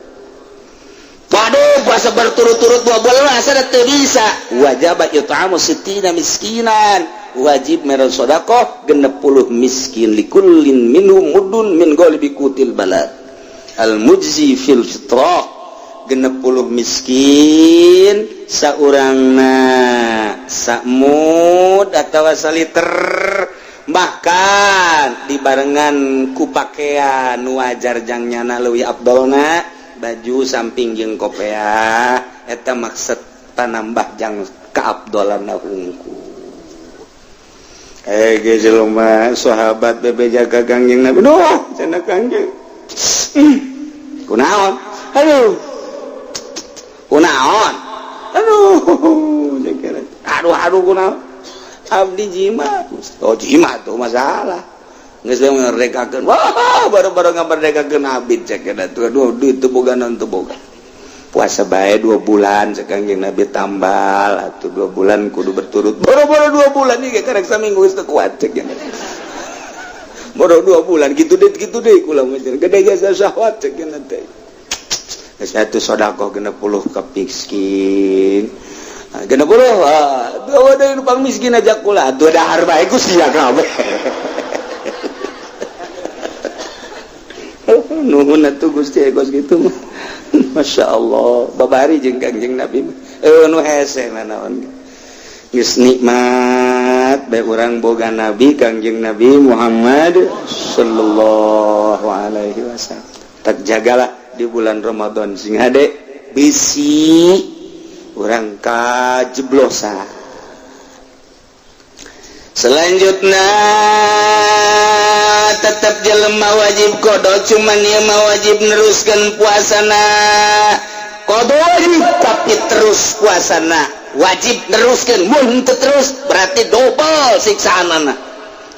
Waduh, puasa berturut-turut 2 bulan asa teu bisa. Wajaba it'amu sittina miskinan, wajib mere sedekah 60 miskin, likullin minhum muddun min ghalibi qutil balad al mujzi fil fitrah. 60 miskin saurangna samud atau saliter, bahkan dibarengan ku pakaian wajar jang nyana, leuwih afdolna baju samping jeung kopea. Eta maksud panambah jang kaafdolan hungkul. Eh, ge jelema sahabat bebeja ka Kangjeng Nabi. "Duh," cenah Kangjeng. "Kunaon? Aduh. Kunaon? Aduh." "Aduh, aduh, kunaon? Abdi jima." Oh, jima tuh masalah. Geus merdekakeun. Wah, baru-baru ngamerdekakeun abid cek eta tuh. Aduh, duit teu boga naon, teu boga. Puasa bae 2 bulan cek Kangjeng Nabi, tambal atuh 2 bulan kudu berturut. Boro-boro 2 bulan nih, karek saminggu geus teu kuat cek. Boro 2 bulan gitu deh kula mah, gede jasa syahwat cek teh. Geus atuh sedekah 60 ka miskin. 60, ah, dua deui nu pang miskin aja kula atuh dahar bae ku sia kabeh. Nuhun atuh Gusti, kos kitu mah. Masya Allah, babari jeung Kangjeng Nabi mah. Eh, nu hese naon geus nikmat bae urang boga Nabi Kangjeng Nabi Muhammad sallallahu alaihi wasallam. Tak jagalah di bulan Ramadan sing hade bisi urang kajeblosan. Selanjutnya tetap jelema wajib qada, cuman ieu mah wajib neruskan puasana. Qada wajib, tapi terus puasana wajib neruskan. Mun teu terus berarti double siksaanana.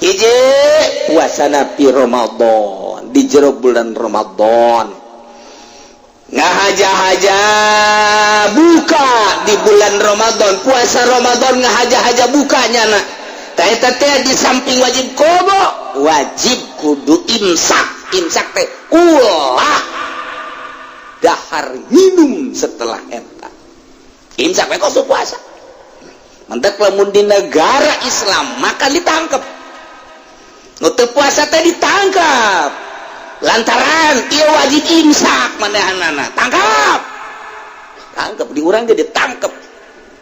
Hiji, puasana pi Ramadan, di jero bulan Ramadan ngahaja-haja buka. Di bulan Ramadan, puasa Ramadan, ngahaja-haja bukanya. Nah, teh di samping wajib qada, wajib kudu imsak. Imsak teh ulah. Dahar minum setelah eta imsak we kos puasa. Mantak lamun di negara Islam maka ditangkap. Nu teu puasa teh ditangkap lantaran ieu wajib imsak manehanana. Tangkap, tangkap. Di urang ge ditangkap,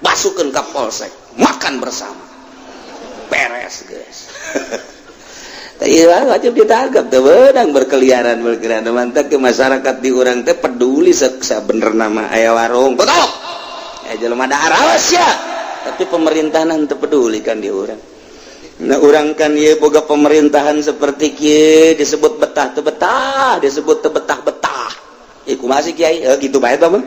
masukkeun ka polsek, makan bersama, beres, guys. Iya, wajib ditangkap tuh benang berkeliaran berkeliaran. Mantap ke masyarakat di urang teh peduli bener nama aya warung tutup ya, jelema dahar, awas ya. Tapi pemerintahan teu peduli kan di urang. Nah, urang kan ieu boga pemerintahan seperti kieu, disebut betah teu betah, disebut teu betah betah. Ih, kumaha sih, Kiai? Eh, gitu bae tah mah.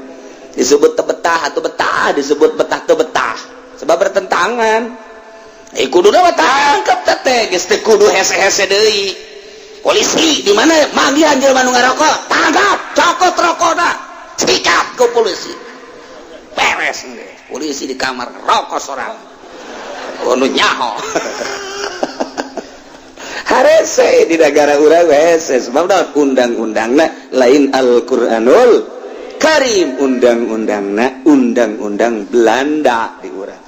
Disebut teu betah atau betah, disebut betah teu betah. Sebab bertentangan. Eh, kudu mah tangkap teh, geus teu kudu hese-hese deui. Polisi di mana manggihan jelema nu ngarokok, tangkap, cokot rokokna, sikat ke polisi. Beres geus. Polisi di kamar rokok sorang. Oh, nu nyaho. Harese di negara urang hese sebab undang-undangna lain Al-Qur'anul Karim, undang-undangna undang-undang Belanda. Di urang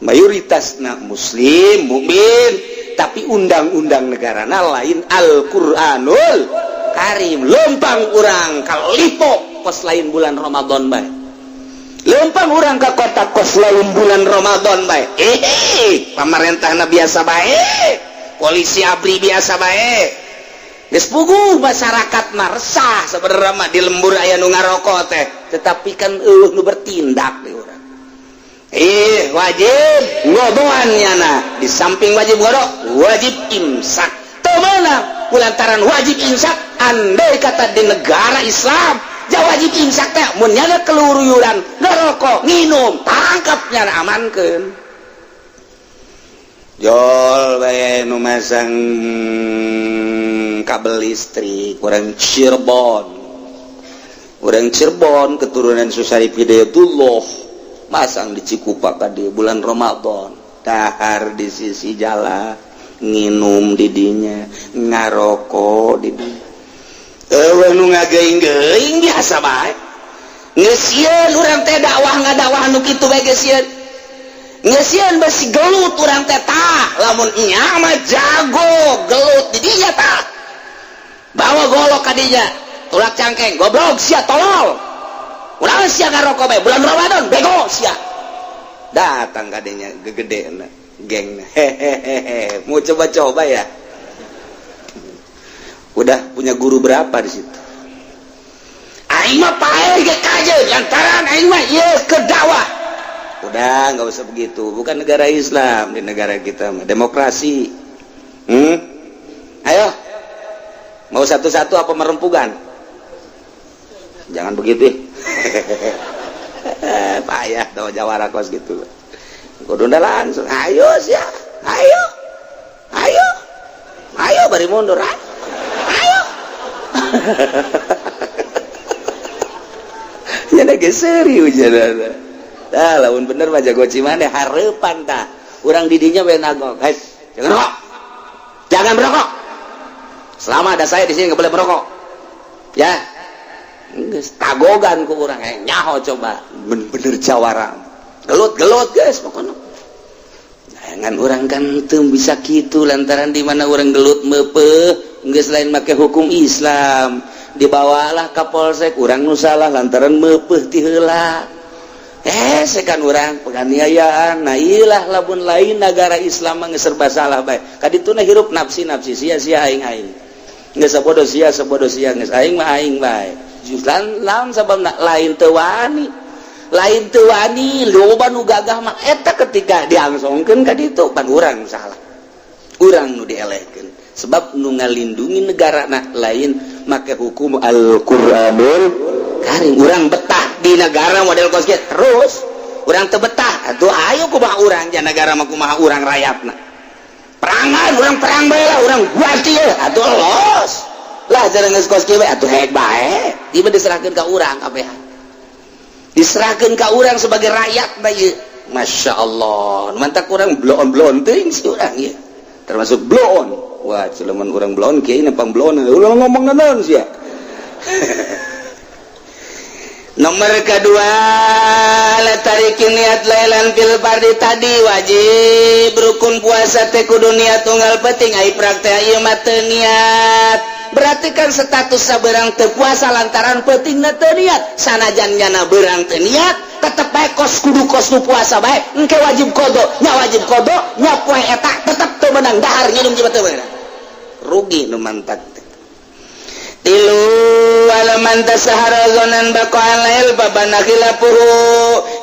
mayoritas na muslim mukmin, tapi undang-undang negara lain Al-Qur'anul Karim. Lempang urang kalau lipo kos lain bulan Ramadan bae, lempang urang ke kota kos lain bulan Ramadan bae, eh, pemerintahna biasa bae, polisi ABRI biasa bae. Geus puguh masyarakat mah resah sebenarnya mah di lembur aya nu ngarokok teh, tetapi kan eueuh nu bertindak di urang. Eh, wajib ngodoan nyana. Di samping wajib ngodok, wajib imsak. Teu meunang kulantaran wajib imsak. Andai kata di negara Islam ja wajib imsak teh, mun nyana keluyuran ngerokok, nginum, tangkap nyana, amankeun. Jol bae nu masang kabel listrik orang Cirebon, orang Cirebon keturunan Susari Hidayatullah, masang di Cikupa di bulan Ramadan, dahar di sisi jalan, nginum didinya, ngarokok di dinya. Eueuh nu ngageuing-geuing, biasa bae. Geus sieun urang teh dakwah, ngadakwah nu kitu bae geus sieun. Geus sieun besi gelut urang teh tah. Lamun nya mah jago gelut di dinya tah. Bawa golok ka dinya, tulak cangkeng, "Goblok sia, tolol. Urang sia ngarokok bae bulan Ramadan, bego sia." Datang ka dinya gegede geng, "Hehehe, mau coba-coba ya? Udah punya guru berapa di situ? Aing mah paeh ge kajeun lantaran aing mah ieu ke dakwah." Udah, nggak usah begitu. Bukan negara Islam di negara kita mah, demokrasi. Ayo, mau satu-satu apa merempugan? Jangan begitu, payah tau jawara kos gitu. Kudu langsung, ayo sia, ayo, ayo, ayo, bari mundur, ayo, ayo. Ya geus serius ya. Dah, lamun bener mah jago cimande hareupan tah. Urang didinya we nagok. "Guys, jangan rokok. Jangan merokok. Selama ada saya di sini nggak boleh merokok." Ya. Geus tagogan ku urang, eh, nyaho coba bener-bener jawara. Gelut-gelut guys pokoknya. Jangan, urang kan teu bisa kitu lantaran di mana urang gelut meupeuh geus lain make hukum Islam. Dibawalah ka polsek, urang nu salah lantaran meupeuh ti heula. Eh, sekan urang penganiayaan. Nah, ilah lamun lain negara Islam mah geus serba salah bae. Kadituna hirup nafsi nafsi, sia sia, aing aing. Geus sabodo sia, sabodo sia, geus aing mah aing bae. Justru lamun sababna lain teu wani. Lain teu wani, loba nu gagah mah eta ketika diangsongkeun ka ditu pan urang salah. Urang nu dielehkeun. Sebab nu ngalindungi negara na lain make hukum Al-Qur'anul Karim. Urang betah di negara model kos kieu terus. Urang teu betah atuh ayo kumaha urang ja negara mah, kumaha urang rakyatna. Perangan urang perang bae lah, urang ganti ye atuh, los lah jarang geus kos kieu bae atuh, hek bae. Ieu mah diserahkeun ka urang kabehan. Diserahkeun ka urang sebagai rakyat bae. Masya Allah, mantak urang bloon-bloon teuing si urang ieu. Termasuk bloon. Wah, culeman urang bloon kieu nempang bloon. Ulah ngomong naon sia. Nomor kedua, tarikin niat lailan fil fardi. Tadi wajib rukun puasa teh kudu niat tunggal penting. Ai praktek ieu mah teu niat, berarti kan status sabeurang teu puasa lantaran peutingna teu niat. Sanajan nyana beurang teu niat, tetep bae kos kudu kos nu puasa bae. Engke wajib qodho nya, wajib qodho nya. Poe eta tetep teu meunang dahar, nginum jiwa teu meunang, rugi nu mantak. Tilu, alaman tasahara zonan baqa'al lail fabana khilafuhu.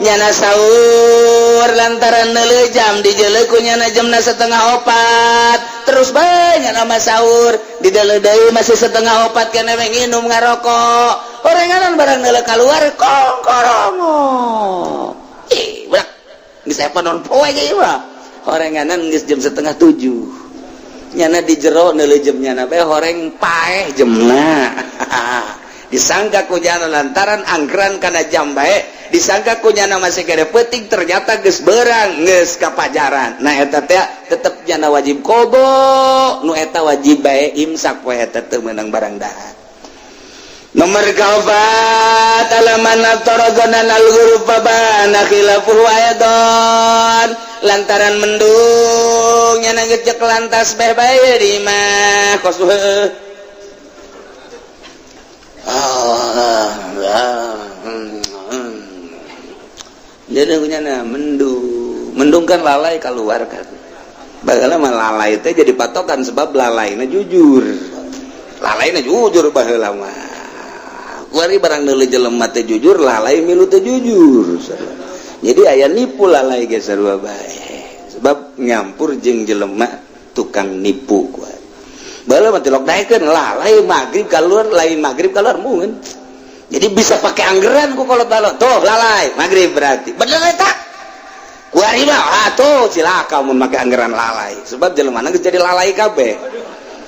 Nyana sahur lantaran neuleuh jam, dijeuleuh ku nyana jamna 3.30. Terus banyak nama sahur di deui masih 3.30 kene, nginum, ngarokok, orenganan. Barang neuleuh keluar, kong korongo, ih budak geus aya panon poe ge ieu mah. Orenganan geus jam 6.30. Nyana di jero neuleuh jam, nyana bae horeng paeh jemna. Disangka ku nyana lantaran angkran kana jam bae, disangka ku nyana masih kene peuting, ternyata geus beurang, geus kapajaran. Nah, eta teh tetep nyana wajib qodho. Nu eta wajib bae imsak, poe eta teu meunang barang dahar. Nomor kaopat, alaman aftara zonan al-ghurub fabana khilafuhu ayadon. Lantaran mendung, nyana ngecek lantas bae bae di imah kos heuh. Ah, Jadi nyana mendung, mendung kan lalai keluar kan. Baheula mah lalai teh jadi patokan, sebab lalaina jujur. Lalaina jujur baheula mah. Kuari barang neuleuh jelema teh jujur, lalai milu teh jujur. Jadi aya nipu lalai ge sarua bae. Sebab nyampur jeung jelema tukang nipu kuari. Baheula mah tilok daekeun lalai maghrib keluar, lain maghrib keluar mungkin. Jadi bisa pakai anggaran ku kolot balot. Tuh lalai maghrib berarti. Bener eta? Kuari mah atuh cilaka mun make anggaran lalai. Sebab jelema geus jadi lalai kabeh.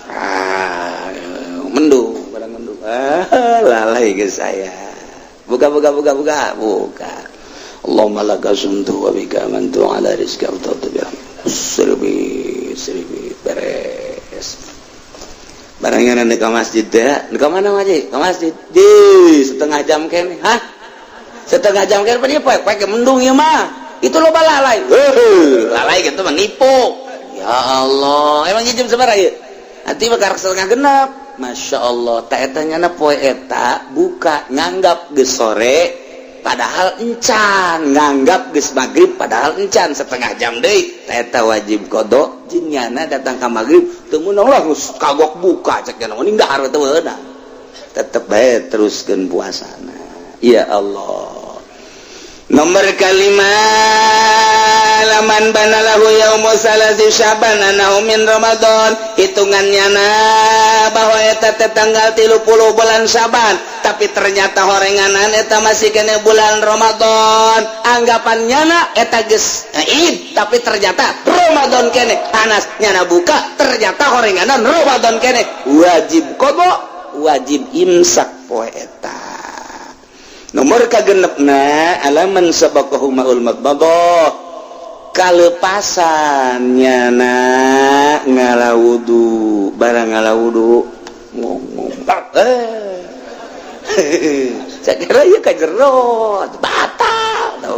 Ah, mendung, barang mendung. Ah, lalai geus saya. Buka, buka, buka, buka, buka. Allahumma laka sumtu wa bika amantu ala rizki aftartu bi serbi serbi, beres. Barangnya nanti ke masjid deh, ke mana masjid? Ke masjid. Di setengah jam kene, hah? Setengah jam kene apa poek poek mendung ya mah. Itu lo lalai. Lalai gitu mah nipu. Ya Allah, emang jam sabaraha ya? Nanti bakal 5.30. Masya Allah, tak eta nyana poe eta buka nganggap geus sore padahal encan, nganggap geus maghrib padahal encan, setengah jam deui. Ta eta wajib qodho jeung nyana datang ka maghrib teu meunang lah, geus kagok buka cek nyana mending dahar teu meunang. Tetep bae teruskeun puasana. Ya Allah. Nomor kalima, laman banalahu yaumu salasi Syaban anahu min Ramadan. Hitungannya na bahwa eta teh tanggal 30 bulan Syaban, tapi ternyata horenganan eta masih kena bulan Ramadan. Anggapannya na eta geus Id, tapi ternyata Ramadan kene. Anas nyana buka, ternyata horenganan Ramadan kene, wajib qodho, wajib imsak poe eta. Nomor kagenepna, alaman sabaqahu maul madmadah. Kalepasan nyana ngala wudu, barang ngala wudu ngomong, eh, saya kira ieu ka jero batal.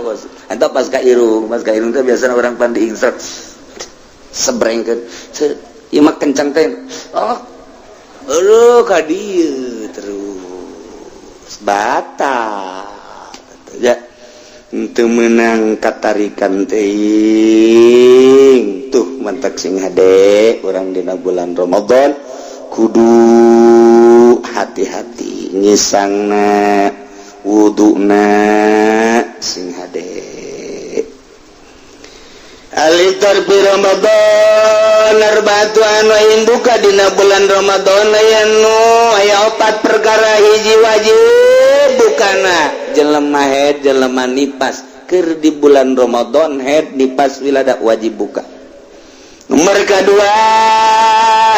Entah pas ka irung, pas ka irung teh biasana orang pan diingsek sebrengkeun, ieu mah kencang teh, oh aduh, ka dieu terus batal ya, teu meunang katarikan teuing. Tuh mantak sing hade urang dina bulan Ramadan kudu hati-hati ngisangna, wuduna sing hade. Al-iftar fi Ramadan arba'atu anwa'in. Buka dina bulan Ramadan aya nu aya opat perkara. Hiji, wajib bukana jelema haid, jelema nipas. Keur di bulan Ramadan haid, nipas, wilada wajib buka. Nomor kedua,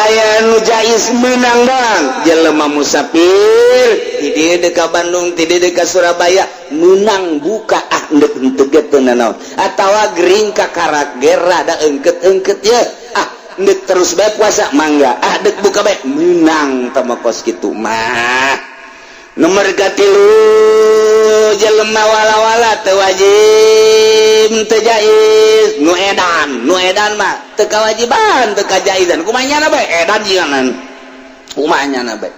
aya nu jais menang bang jelema musafir ti dieu ka Bandung, ti dieu ka Surabaya, menang buka. Ah, ndek henteu ge teu nanaon, atawa gering kakarak ge rada engket-engket ya. Ah, ndek terus bae puasa mangga, ah, dek buka bae menang tama kos kitu mah. Nomor katilu, jelema wala-wala teu wajib teu jaiz, nu edan. Nu edan mah teu kawajiban, teu kajaizan. Kumaha nyana bae edan jiganan, kumaha nyana bae.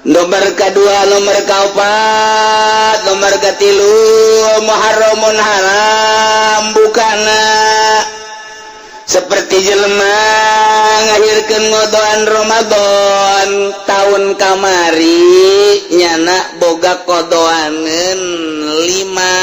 Nomor kedua, nomor keempat, nomor katilu, muharramun, haram bukana, seperti jelema ngahirkeun ngodoan Ramadan tahun kamari, nyana boga kodoaneun lima,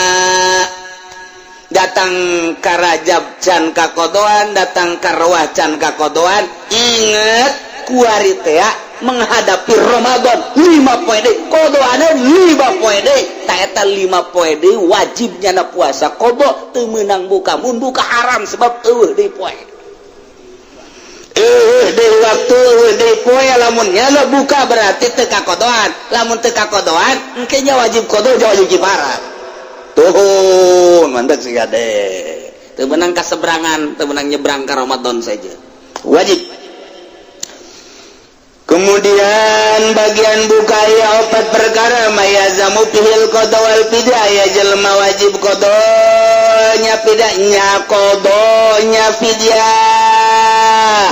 datang ka Rajab can kakodoan, datang ka Roah can kakodoan. Inget kuari teh menghadapi Ramadan 5 poe deui, kodoaneun 5 poe deui. Ta eta 5 poe deui wajib nyana puasa qodho, teu meunang buka. Mun buka haram, sebab euweuh deui poe, euweuh deui waktu, euweuh deui poe. Lamun nyana buka berarti teu kakodoan. Lamun teu kakodoan, engke nya wajib qodho, wajib kifarat. Tuh, mantap sih gade. Teu meunang kaseberangan, teu meunang nyebrang ke Ramadan saja. Wajib. Kemudian bagian buka ya opat perkara, ma yalzamu fihil qodho wal fidyah, ya jelema wajib qodhonya, fidyahnya, qodhonya fidyah.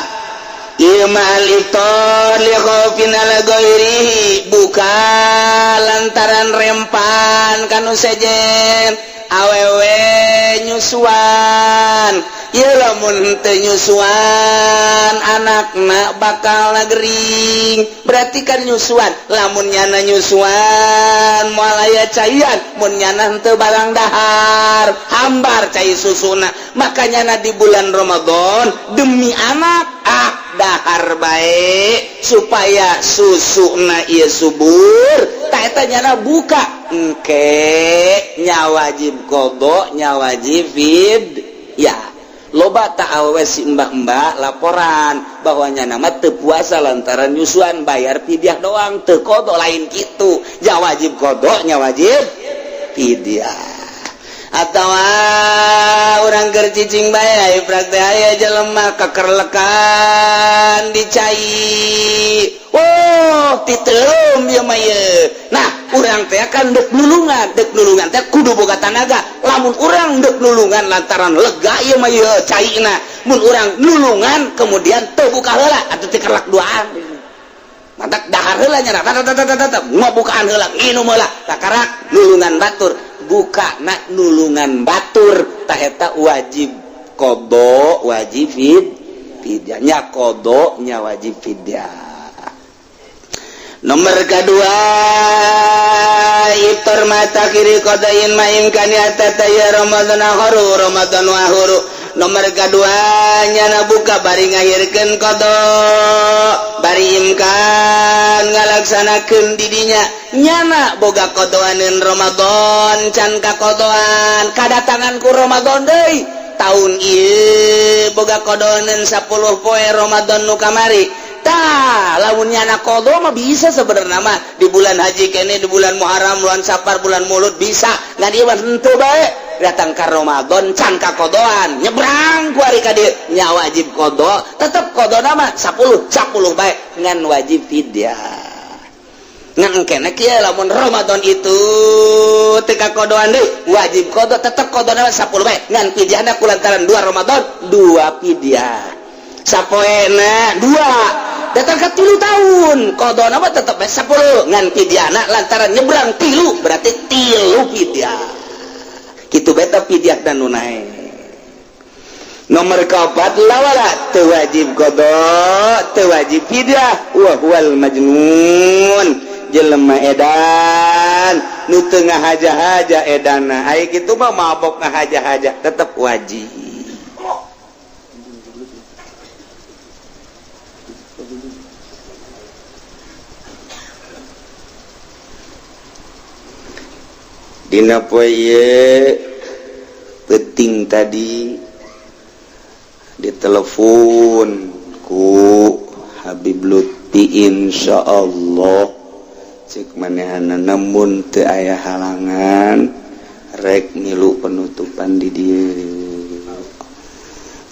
Ieu mah al iftar li khaufin ala ghairihi, buka lantaran rempan kanu sejen, awewe nyusuan. Ieu lamun teu nyusuan anakna bakal gering, berarti kan nyusuan. Lamun nyana nyusuan moal aya caian, mun nyana henteu barang dahar hambar cai susuna. Makanya na di bulan Ramadan demi anak, ah, dahar bae supaya susuna ieu subur. Ta eta nyana buka, engke nya wajib qodho, nya wajib fidyah. Loba tak awewe si mbak-mbak laporan bahwa nyana mah teu puasa lantaran nyusuan, bayar fidyah doang, teu qodho. Lain gitu nya, wajib qodho, nya wajib fidyah. Atau orang keur cicing bae, praktek, aya jelema kekerlekan di cai. Oh, titeum ieu mah ieu. Nah, urang teh kan dek nulungan, dek nulungan teh kudu boga tanaga. Lamun urang dek nulungan lantaran lega ieu mah ieu caina, mun urang nulungan kemudian teu buka heula atuh teu kerlek duaan. Mantak dahar heula nya, mau bukaan heula, nginum heula, takarak nulungan batur. Buka nak nulungan batur, tah eta wajib qodho, wajib fidyah. Nya qodho, nya wajib fidyah. Nomor kedua, iftar ma ta'khiri qodhain ma imkani hatta ya Ramadan akharu Ramadan akharu. Nomor kedua, nyana buka bari ngahirkeun qodho, bari imkan ngalaksanakeun didinya. Nyana boga qodoaneun Ramadan can kakodoan, kadatangan ku Ramadan deui tahun ieu, boga qodoaneun 10 poe Ramadan nu kamari. Tah, lamun nyana qodho mah bisa sebenarnya mah di bulan haji kene, di bulan Muharram, bulan Safar, bulan Mulud bisa. Ngan ieu mah henteu bae, datang ka Ramadan can kakodoan, nyebrang ku ari ka dieu, nya wajib qodho tetep. Qodho nama 10 10 bae, ngan wajib fidyah. Ngan engkene kieu, lamun Ramadan itu teu kakodoan deui, wajib qodho tetep. Qodho nama 10 bae, ngan fidyahna kulantaran dua Ramadan, dua fidyah. Sapoena dua, datang ke 3 tahun, qodho nama tetep bae 10, ngan fidyahna lantaran nyebrang tilu, berarti tilu fidyah. Kitu beta fidyah dan nu naek. Nomor keempat, lawala teu wajib qodho, teu wajib fidyah, wa huwal majnun, jelema edan nu teu ngahaja-haja edana. Ai kitu mah mabok ngahaja-haja tetep wajib. Dina poe ieu penting, tadi ditelepon ku Habib Lutfi, insya Allah cek manehana namun teu aya halangan rek milu penutupan di dieu.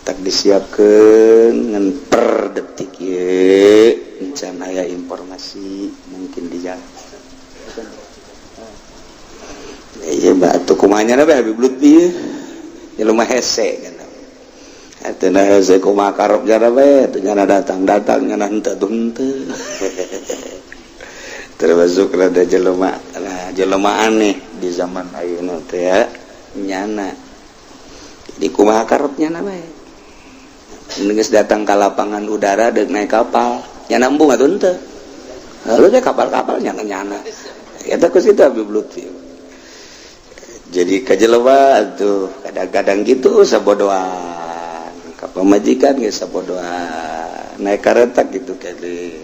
Tak disiapkeun ngan per detik ieu encan aya informasi, mungkin di jalan. Iya, batu kumaha nya Habib Lutfi jelema hese kan. Atuh na hese kumaha karep jara bae, atuh nyana datang-datang, nyana henteu tuh henteu. Termasuk rada jelema, nah, jelema aneh di zaman ayeuna teh ya nyana. Jadi kumaha karep nyana bae. Geus datang ka lapangan udara deuk naik kapal, nyana embung atuh henteu. Lalu teh kapal-kapal nyana nyana. Eta ku situ Habib Lutfi. Jadi kajelema tuh kadang-kadang gitu sabodoan. Ka pamajikan geus sabodoan. Naik kareta gitu kali.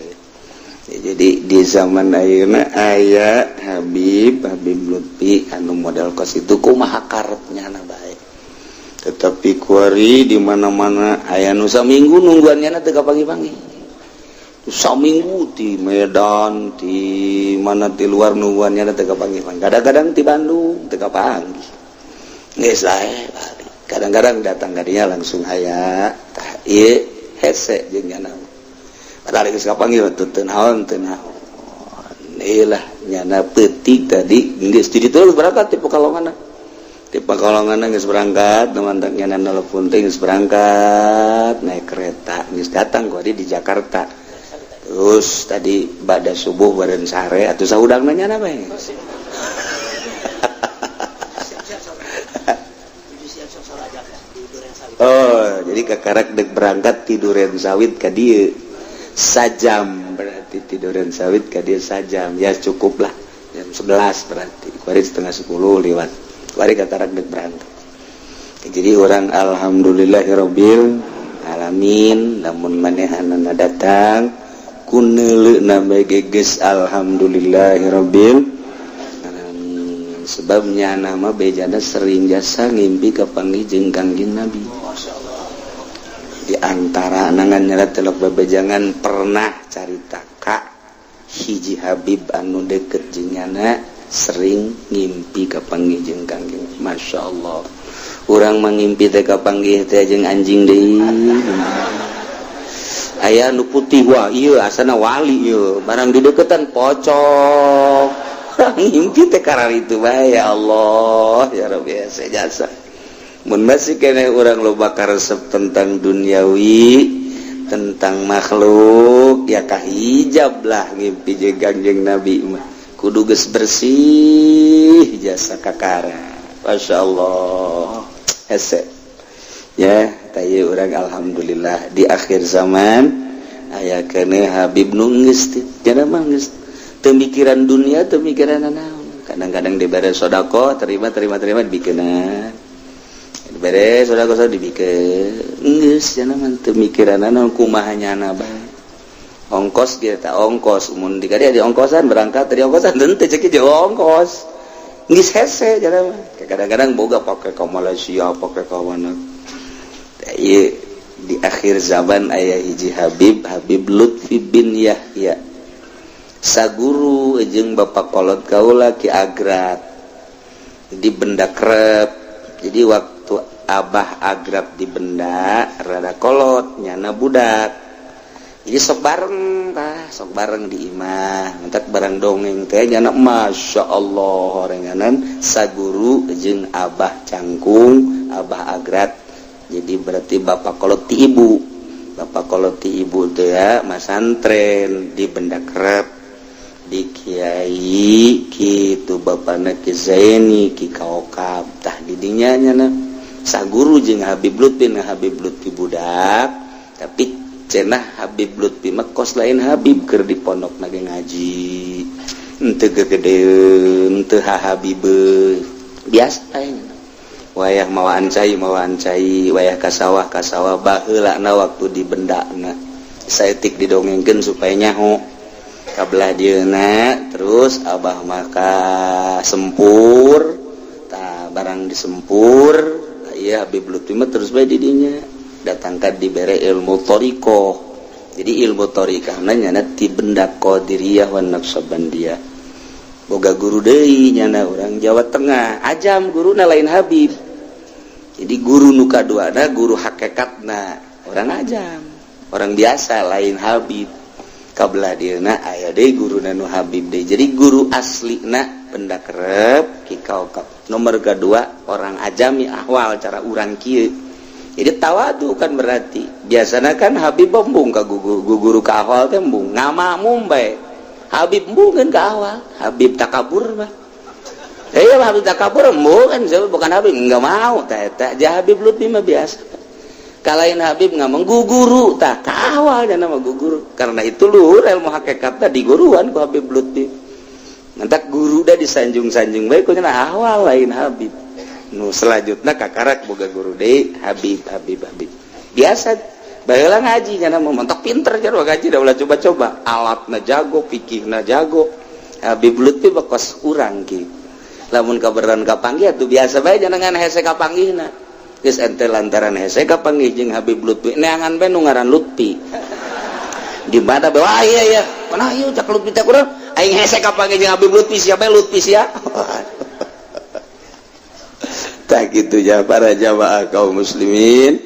Ya, jadi di zaman ayeuna aya Habib Habib Lutfi anu model kos itu kumaha karep nyana bae. Tetapi kuari di mana-mana aya nu saminggu nungguan nyana teu kapanggih-panggih. Saminggu di Medan, di mana, di luar nungguan nyana teu kapanggih. Kadang-kadang di Bandung teu kapanggih. Geus lah balik. Kadang-kadang datang ka dinya langsung aya tah ieu hese jeung nyana. Padahal geus kapanggih teu teu naon teu naon. Ieu lah nyana peutik tadi geus di ditu berangkat ti Pekalongan. Di Pekalongan geus berangkat, teman nyana nelpon teh geus berangkat naik kereta, geus datang kuari di Jakarta. Terus tadi pada subuh badan sare atau saudang nanya apa ya? Oh, jadi kakarak dek berangkat tiduran sawit ka dieu. Sajam berarti tiduran sawit ka dieu sajam. Ya cukup lah. Jam 11 berarti. Kuari 9:30 lewat. Kuari kakarak dek berangkat. Jadi orang alhamdulillahirabbil alamin lamun manehanana datang kuneuleu nambah geges alhamdulillahirabbil alamin. Sebabnya nama bejana sering jasa ngimpi kapanggih jeung Kangjeng Nabi. Di antara nangan nyala telok bebejangan pernah carita ka hiji Habib anu deket jeung nyana sering ngimpi kapanggih jeung Kangjeng. Masya Allah, urang mangimpi teh kapanggih teh jeung anjing deui. Aya nu putih, wah ieu asana wali ieu, barang dideketan pocong. Ngimpi teh kararitu bae, ya Allah ya Rabbi hese jasa. Mun masih keneh urang loba karesep tentang duniawi, tentang makhluk, ya kahijab lah ngimpi jeung Kangjeng Nabi mah. Kudu geus bersih jasa kakara. Masya Allah hese ya tayu urang alhamdulillah di akhir zaman aya keneh Habib nu geus teu mah geus teu mikiran dunia, teu mikiran naon. Kadang-kadang dibere sedekah, terima terima terima dibikeun. Dibere sedekah so dibikeun. Geus cenah mah teu mikiran naon kumaha nyana bae. Ongkos ge ta ongkos mun di di ongkosan berangkat dari ongkosan teu cek ge ongkos. Geus hese cenah mah. Kadang-kadang boga pake ka Malaysia, pake ka mana. Ieu di akhir zaman aya hiji Habib, Habib Lutfi bin Yahya. Saguru jeung bapak kolot kaula Ki Agrat di benda krep. Jadi waktu Abah Agrab di benda rada kolot nyana budak. Jadi sok bareng tah, sok bareng di imah. Entak barang dongeng teh nyana Masya Allah orenganan saguru jeung Abah Cangkung, Abah Agrat. Jadi berarti bapak kolot ti ibu. Bapak kolot ti ibu teh ya masantren di benda krep. Di Kiai kitu bapana Ki Zaini Ki Kaokab tah didinya nyana saguru jeung Habib Lutfi. Nah Habib Lutfi budak tapi cenah Habib Lutfi mah kos lain Habib keur di pondok na ge ngaji henteu gegedeun teu hahabibeun biasa nya. Wayah mawaan cai wayah ka sawah baheulana waktu di bendana saeutik didongengkeun supaya nyaho kabelah dieuna. Terus Abah maka sempur tah barang disempur ieu Habib Lutfi mah terus bae di dinya datangkan dibere ilmu thariqah. Jadi ilmu thariqahna nyana ti benda Qadiriyah wa Naqsyabandiyah. Boga guru deui nyana urang Jawa Tengah ajam guruna lain Habib. Jadi guru nu kaduana guru hakikatna orang ajam, orang biasa lain Habib. Kabelah dieuna aya deui guruna nu Habib deui. Jadi guru aslina Benda kerep kikau. Nomor kedua, orang ajami ahwal cara urang kieu. Jadi tawadu kan berarti biasanya kan Habib embung ka guru, ka ahwal teh embung ngamakmum bae. Habib embungeun ka ahwal. Habib takabur mah. Eh, Habib takabur embung kan, bukan Habib enggak mau teh eta. Ja Habib Lutfi mah biasa. Kalain Habib ngamang guguru tah ka ahwal nama guguru. Karena itu luhur ilmu hakikatna di guruan ku Habib Lutfi. Mantak guru dah disanjung-sanjung bae ku ahwal, lain Habib. Nu selanjutnya kakarak boga guru deui, Habib, Habib, Habib. Biasa baheula ngaji nya mah mentok pinter jar ngaji da ulah coba-coba, alatna jago, pikirna jago. Habib Lutfi bakos urang kieu. Lamun kaberan kapanggih atuh biasa bae, jangan hese kapanggihna. Geus ente lantaran hese kapanggih jeung Habib Lutfi, neangan bae nu ngaran Lutfi di mana bae. Wah, iya iya, mana ieu cak Lutfi teh kurang aing hese kapanggih jeung Habib Lutfi, siapa Lutfi sia. Tak gitu ya, para jamaah kaum muslimin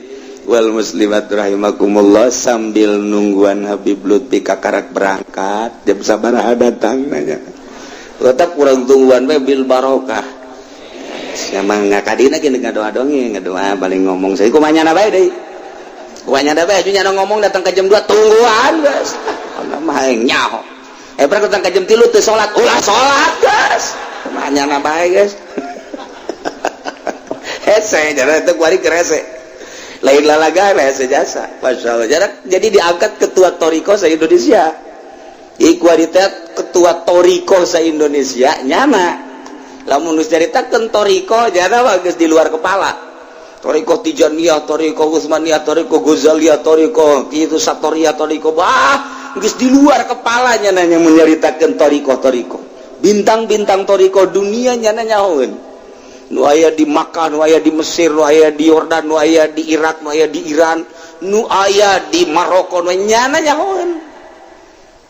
wal muslimat rahimakumullah. Sambil nungguan Habib Lutfi kakarak berangkat, jam sabaraha datang nanya, tetap kurang tungguan bae bil barokah. Emang ngakadina gini, ngadoa dongeng, ngadoa paling ngomong saya kumaha nyana bae deui, kumaha nyana bae nyana ngomong datang ke jam 2, tungguan geus mah nyaho. Eh, berangkat datang ke jam 3 teu salat, ulah salat geus, kumaha nyana bae geus. Hese jarak itu kuari kerese lain lalaga, hese jasa. Masya Allah, jarak jadi diangkat ketua Toriko se Indonesia. Ikuaritas ketua Toriko se Indonesia nyana. Lamun geus caritakeun Toriko jana mah geus di luar kepala. Toriko Tijaniyah, Toriko Utsmaniyah, Toriko Ghazaliyah, Toriko itu Satoria, Toriko bah geus di luar kepalanya nanya menyeritakeun Toriko Toriko. Bintang-bintang Toriko dunia nyana nyahoeun. Nu aya di Makkah, nu aya di Mesir, nu aya di Yordan, nu aya di Irak, nu aya di Iran, nu aya di Maroko, nu nyana nyahoeun.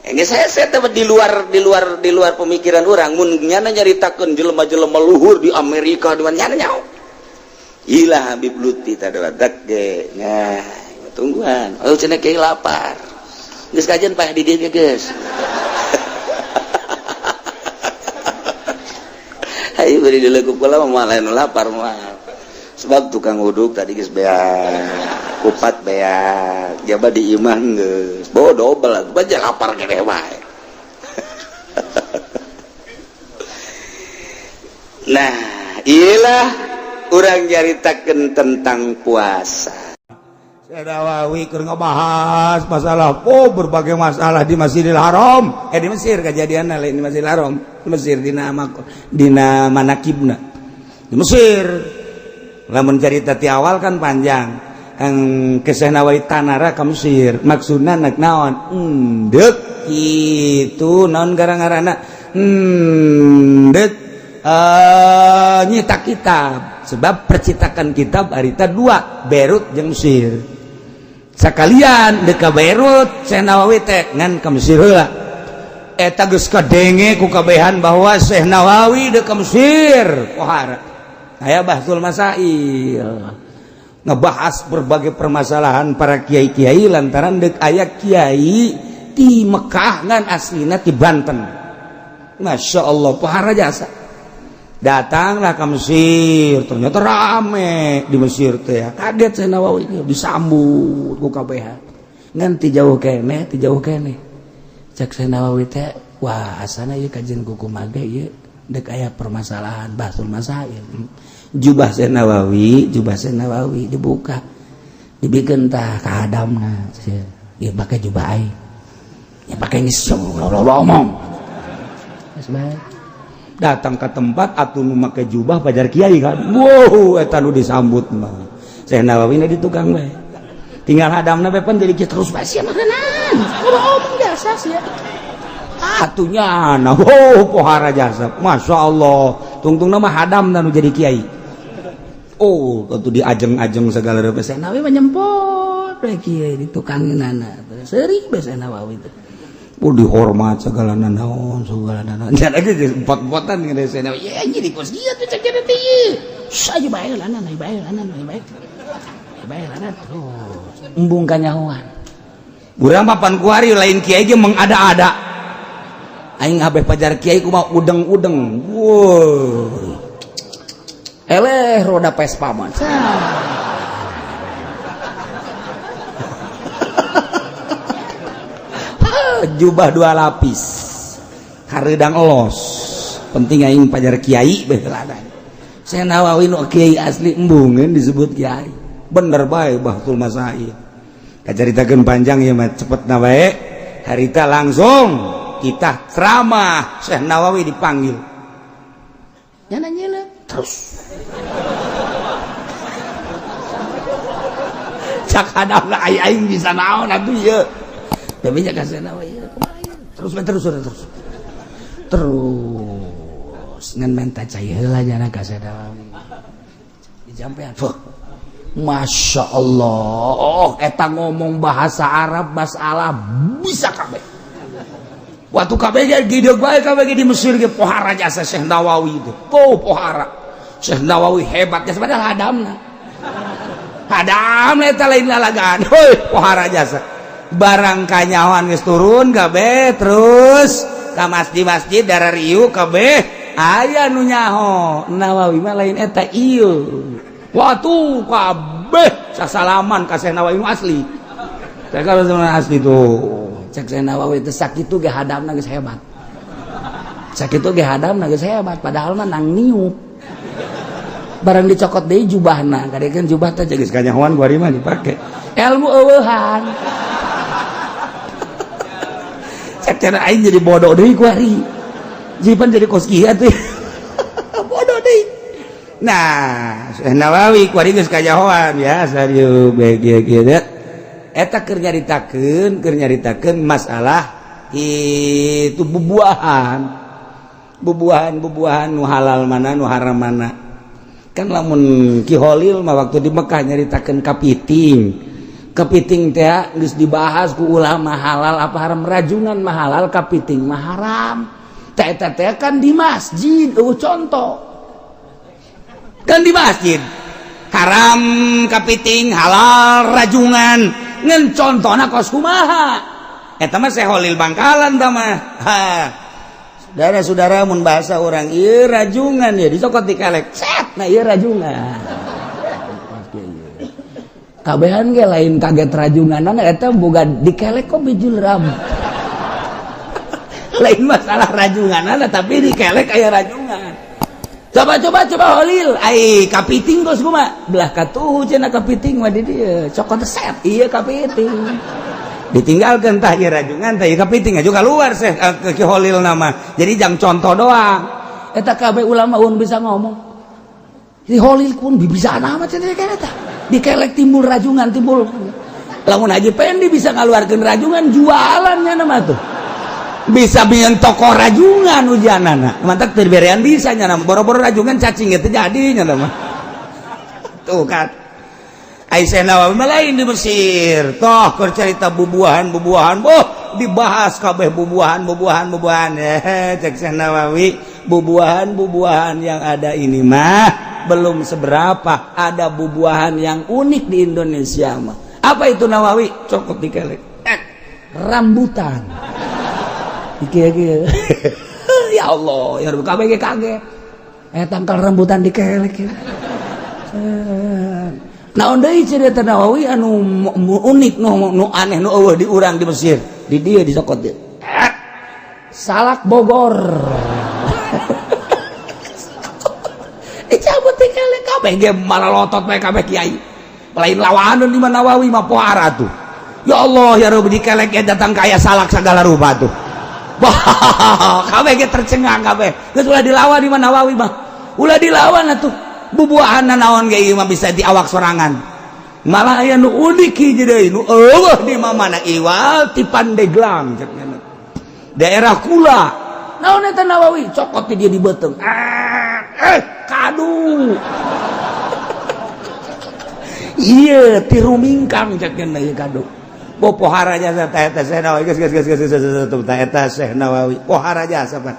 Ini saya di luar pemikiran orang mun nyana nyaritakeun jelema-jelema luhur di Amerika, di mana nyana nyaho. Ilah Habib Lutfi tadi dak ge. Nah, tungguan. Oh, cenah kiai lapar. Geus kajian pah di dieu geus. Ayo beri dilekup kula mah lain lapar mah. Sebab tukang uduk tadi geus beak, kupat beak, jaba di imah geus. Bawa dobel atuh baja lapar gede wae. Nah, iyalah urang nyaritakeun tentang puasa. Nawawi keur ngebahas masalah, oh, berbagai masalah di Masjidil Haram, eh, di Mesir kejadian lain di Masjidil Haram, di Mesir dina dina manakibna di Mesir. Lamun cerita ti awal kan panjang. Yang kisah Nawawi tanara ka Mesir maksudna nak naon endek itu naon gara-garana endek nyetak kitab, sebab percetakan kitab harita dua, Beirut jeung Mesir. Sekalian deka Beirut Syekh Nawawi teh ngan ka Mesir heula. Eta geus kadenge ku kabehan bahwa Syekh Nawawi dek ka Mesir. Pohara aya Bahsul Masail ngebahas berbagai permasalahan para kiai-kiai lantaran dek aya kiai di Mekah ngan aslina di Banten. Masya Allah, pohara jasa. Datanglah ke Mesir, ternyata rame di Mesir teh. Kaget Syekh Nawawi, disambut ku kabehan ngan ti jauh keneh, ti jauh keneh. Cek Syekh Nawawi teh, wah, asana ieu kajian kumaha ge ieu dek aya permasalahan Bahsul Masail. Jubah Syekh Nawawi, jubah Syekh Nawawi dibuka, dibikin tah ka hadamna. Ieu pake jubah aing ya, pake geus ngomong. Datang ke tempat atuh nu make jubah pajar kiai kan. Wow, eta nu disambut mah Syekh Nawawi di tukang bae, tinggal hadamna bae pan jadi terus bae sia makanan. Kudu omong biasa sia atunya. Nah, oh, pohara jasa, Masya Allah. Tungtung nama hadam nu jadi kiai. Oh, tentu diajeng-ajeng segala rupa. Syekh Nawawi mah nyempot we kiai di tukang nana seuri bae Syekh Nawawi teh. Oh, dihormat segala nanaon, segala nanaon. Jangan lagi empat-empatan dengan Syekh Nawawi. Ya jadi kos dia tuh cek jadi teh. Saja bae lah, bae lah, bae. Bae lah terus. Embung kanyahoan. Urang papan kuari lain kiai ge mengada-ada. Aing kabeh pajar kiai kumaha udeng-udeng. Wow. Eleh roda Vespa mah. Jubah dua lapis. Hareudang elos. Penting aing pajar kiai bae heula. Syekh Nawawi nu kiai asli embungeun disebut kiai. Bener bae Bahtul Masail. Kacaritakeun panjang ieu mah cepet na bae. Harita langsung kita ceramah Syekh Nawawi dipanggil. Nyana nyelep terus. Cak hadapna aing bisa naon atuh ieu. Tapi nya ka Syekh Nawawi kumaha ieu? Terus terus terus. Terus ngan menta cai heula nyana ka Syekh Nawawi. Dijampean. Fuh. Masya Allah, eta ngomong bahasa Arab masalah bisa kabeh. Waktu kabeh ge gideug bae kabeh di Mesir ge pohara jasa Syekh Nawawi itu. Oh, pohara. Syekh Nawawi hebat jasa padahal hadamna. Hadamna eta lain lalagaan. Heuh, pohara jasa. Barang kanyawan geus turun kabeh terus ka masjid-masjid darah riu kabeh aya nu nyaho Nawawi mah lain eta ieu. Waktu kabeh sasalaman ka Syekh Nawawi nu asli. Cek kalau asli tuh. Cek Syekh Nawawi teh sakitu ge hadamna geus hebat. Sakitu ge hadamna geus hebat padahal mah nang niup. Barang dicokot deui jubahna, kadekeun jubah teh geus kanyahoan kuari mah dipake. Ilmu eueuhan. Cek cenah aing jadi bodoh deui kuari. Jipan jadi kos kieu atuh. Bodoh deui. Nah, Syekh Nawawi kuari geus kanyahoan ya serius bae kieu kieu. Eta keur nyaritakeun masalah itu bubuahan. Bubuahan-bubuahan nu halal mana nu haram mana. Kan lamun Ki Holil mah waktu di Mekah nyaritakeun kapiting. Kepiting teh geus dibahas ku ulama halal apa haram, rajungan mah halal, kapiting mah haram. Teh eta teh kan di masjid, eueuh contoh. Kan di masjid haram kapiting, halal rajungan. Ngan contona kos kumaha? Eta mah Syekh Holil Bangkalan tah mah. Ha. Saudara-saudara mun bahasa orang ieu rajungan ya dicokot dikelek. Set, nah ieu rajungan. Kabehan ge lain kaget rajunganna eta boga dikelek kok bijul ram. Lain masalah rajunganna tapi dikelek aya rajungan. Coba coba coba Holil, ai kapiting kos kumaha? Belah katuhu cenah kapiting mah di dieu. Cokot set, ieu kapiting. Ditinggalkan tah ieu rajungan tah ieu kapiting aju keluar seh ke Holil nama. Jadi jang contoh doang. Eta kabeh ulama un bisa ngomong. Di Holil pun bisa nama cenah eta. Dikelek timbul rajungan timbul. Lamun Haji Pendi bisa ngaluarkeun rajungan jualannya nama tuh. Bisa bikin toko rajungan ujianana. Mantap terberean bisa nya nama boro-boro rajungan cacing itu jadinya nama. Tuh kan. Aisyah Nawawi mah lain di Mesir. Toh keur carita bubuahan-bubuahan, boh dibahas kabeh bubuahan-bubuahan. Cek Syekh Nawawi, bubuahan-bubuahan yang ada ini mah belum seberapa, ada bubuahan yang unik di Indonesia mah. Apa itu Nawawi? Cokot dikelek. Rambutan. Iki ya Allah, ya Rabbi kabeh kaget. Tangkal rambutan dikelek ya. Naon deui cerita Nawawi anu unik nu aneh nu eueuh di urang di Mesir. Di dieu disokot dieu. Salak Bogor. Dicabut dikelek kabeh ge malah lotot bae kabeh kiai. Lain lawanan di Nawawi mah pohara tuh. Ya Allah ya Rabbi dikelek ge datang kaya salak segala rupa tuh. Wah, kabeh ge tercengang kabeh. Geus ulah dilawan di Nawawi mah. Ulah dilawan atuh. Bubuahan naon ge ieu mah bisa diawak sorangan. Malah aya nu unik hiji deui nu eueuh di mana iwal ti Pandeglang cek nya. Daerah kula. Naon eta Nawawi cokot di dia di beuteung. Kadu. Ieu ti rumingkang cek nya ieu kadu. Bo pohara jasa ta eta Syekh Nawawi geus geus geus geus geus ta eta Syekh Nawawi pohara jasa pan.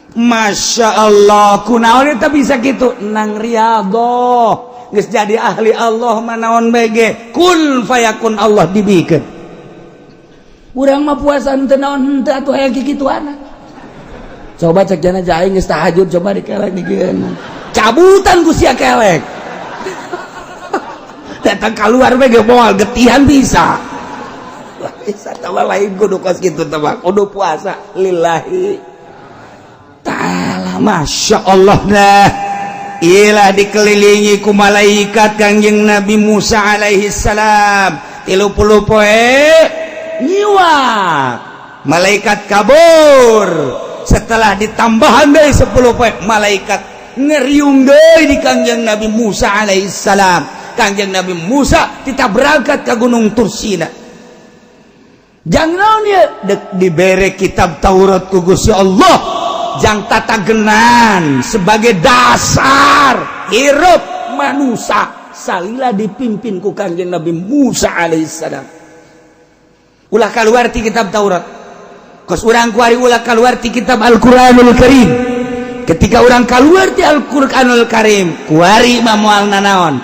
Masya Allah kunaon eta bisa kitu nang riyadhah geus jadi ahli Allah mah naon bege kun fayakun Allah dibikeun. Urang mah puasa henteu naon henteu atuh hayang kikituana. Coba cek jana aing geus tahajud, coba dikelek dikeun. Cabutan ku sia kelek. Datang keluar we ge moal getihan bisa. Bisa tawa lain kudu kos kitu teh kudu puasa lillahi ta'ala. Masya Allah nah. Ilah dikelilingi ku malaikat Kangjeng Nabi Musa alaihi salam 30 poe nyiwak malaikat kabur. Setelah ditambahan deui 10 poe malaikat ngeriung deui di Kangjeng Nabi Musa alaihi salam. Kangjeng Nabi Musa kita berangkat ke Gunung Tursina. Jang naon ieu? Dek dibere kitab Taurat ku Gusti Allah jang tatagenan sebagai dasar hirup manusia salila dipimpin ku Kangjeng Nabi Musa alaihissalam. Ulah keluar ti kitab Taurat, kos urang kuari ulah keluar ti kitab Al-Qur'anul Karim. Ketika urang keluar ti Al-Qur'anul Karim kuari mah moal nanaon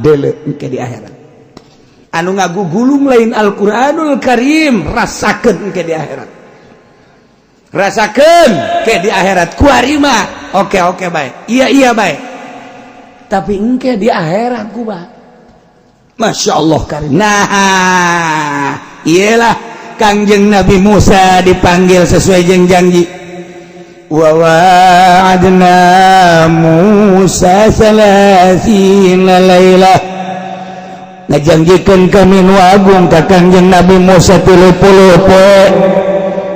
deuleu engke di akhirat. Anu ngagugulung lain Al-Qur'anul Karim, rasakeun engke di akhirat, rasakeun ke di akhirat. Kuari mah oke oke baik, iya iya baik, tapi engke di akhirat kumaha? Masya Allah karim. Nah iyalah Kangjeng Nabi Musa dipanggil sesuai jeung janji. Wa wa'adna Musa salasina lailah, ngajanjikeun kami nu agung ka Kangjeng Nabi Musa 30 poe.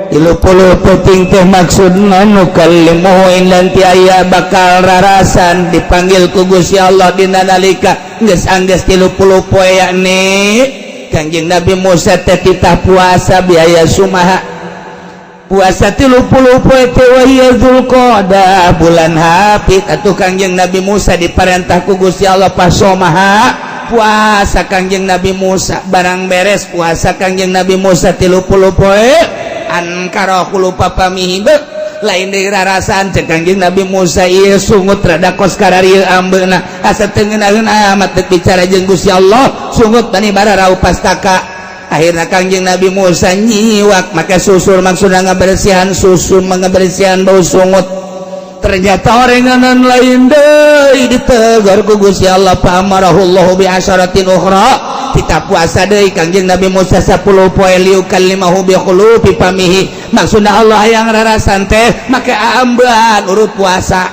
30 peuting teh maksudna nukallimuhu nanti aya bakal rarasan dipanggil ku Gusti Allah dina nalika geus anggeus 30 poe, yakni Kangjeng Nabi Musa teh titah puasa biaya sumaha puasa 30 poe teh wa hiya Dzulqa'dah bulan Hafid. Atuh Kangjeng Nabi Musa diparentah ku Gusti Allah pasomaha puasa. Kangjeng Nabi Musa barang beres puasa Kangjeng Nabi Musa 30 poe ankara khulufa famihi lain deui rarasaan. Cek Kangjeng Nabi Musa, ieu sungut rada kos kararieu ambeuna, asa teu ngeunaheun amat dek bicara jeung Gusti Allah, sungut bani bararau pastaka. Akhirna Kangjeng Nabi Musa nyiwak make susur, maksudna ngabersihan susu, ngabersihan bau sungut. Ternyata orenganan lain deui, ditegur ku Gusti Allah, fa amarahullahu bi asyaratin ukhra. Kita puasa deui Kangjeng Nabi Musa 10 poe liyukallimahu bi khulufi famihi, maksudna Allah yang rarasan teh make ambean urut puasa.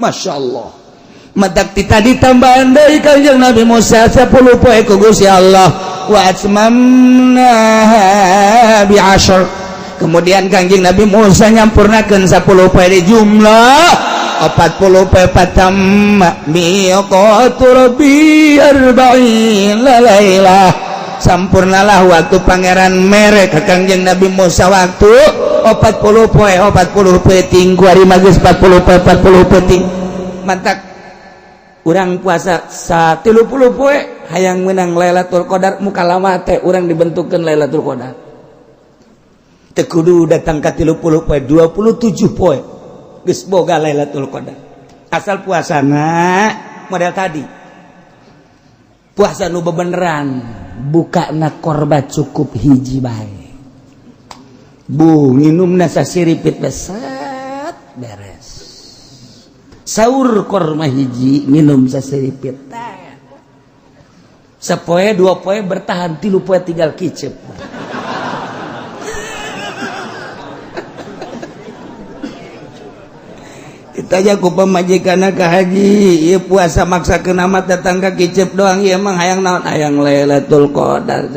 Masya Allah, matak tita ditambahan deui Kangjeng Nabi Musa 10 poe ku Gusti Allah, wa atmamnaha bi asyar. Kemudian Kangjeng Nabi Musa nyampurnakeun 10 poe di jumlah 40 poe, fatamma miqatu rabbi arba'in lailah, sampurnalah waktu pangeran mere ka Kangjeng Nabi Musa waktu 40 poe 40 peuting. Kuari mah geus 40 poe 40 peuting. Mantak urang puasa sa 30 poe hayang menang Lailatul Qadar, muka lama teh urang dibentukkeun Lailatul Qadar teu kudu datang ka 30 poe, 27 poe geus boga Lailatul Qadar, asal puasana model tadi, puasa nu bebeneran, buka na korba cukup hiji bae bu, nginumna sasiripit beset beres, sahur korma hiji, minum sasiripit. Sapoe dua poe bertahan, 3 poe tinggal kicep. Ditanya ku pamajikanna ka haji, ieu puasa maksakeun amat datang ka kicep doang, ieu emang hayang naon? Hayang Lailatul Qadar.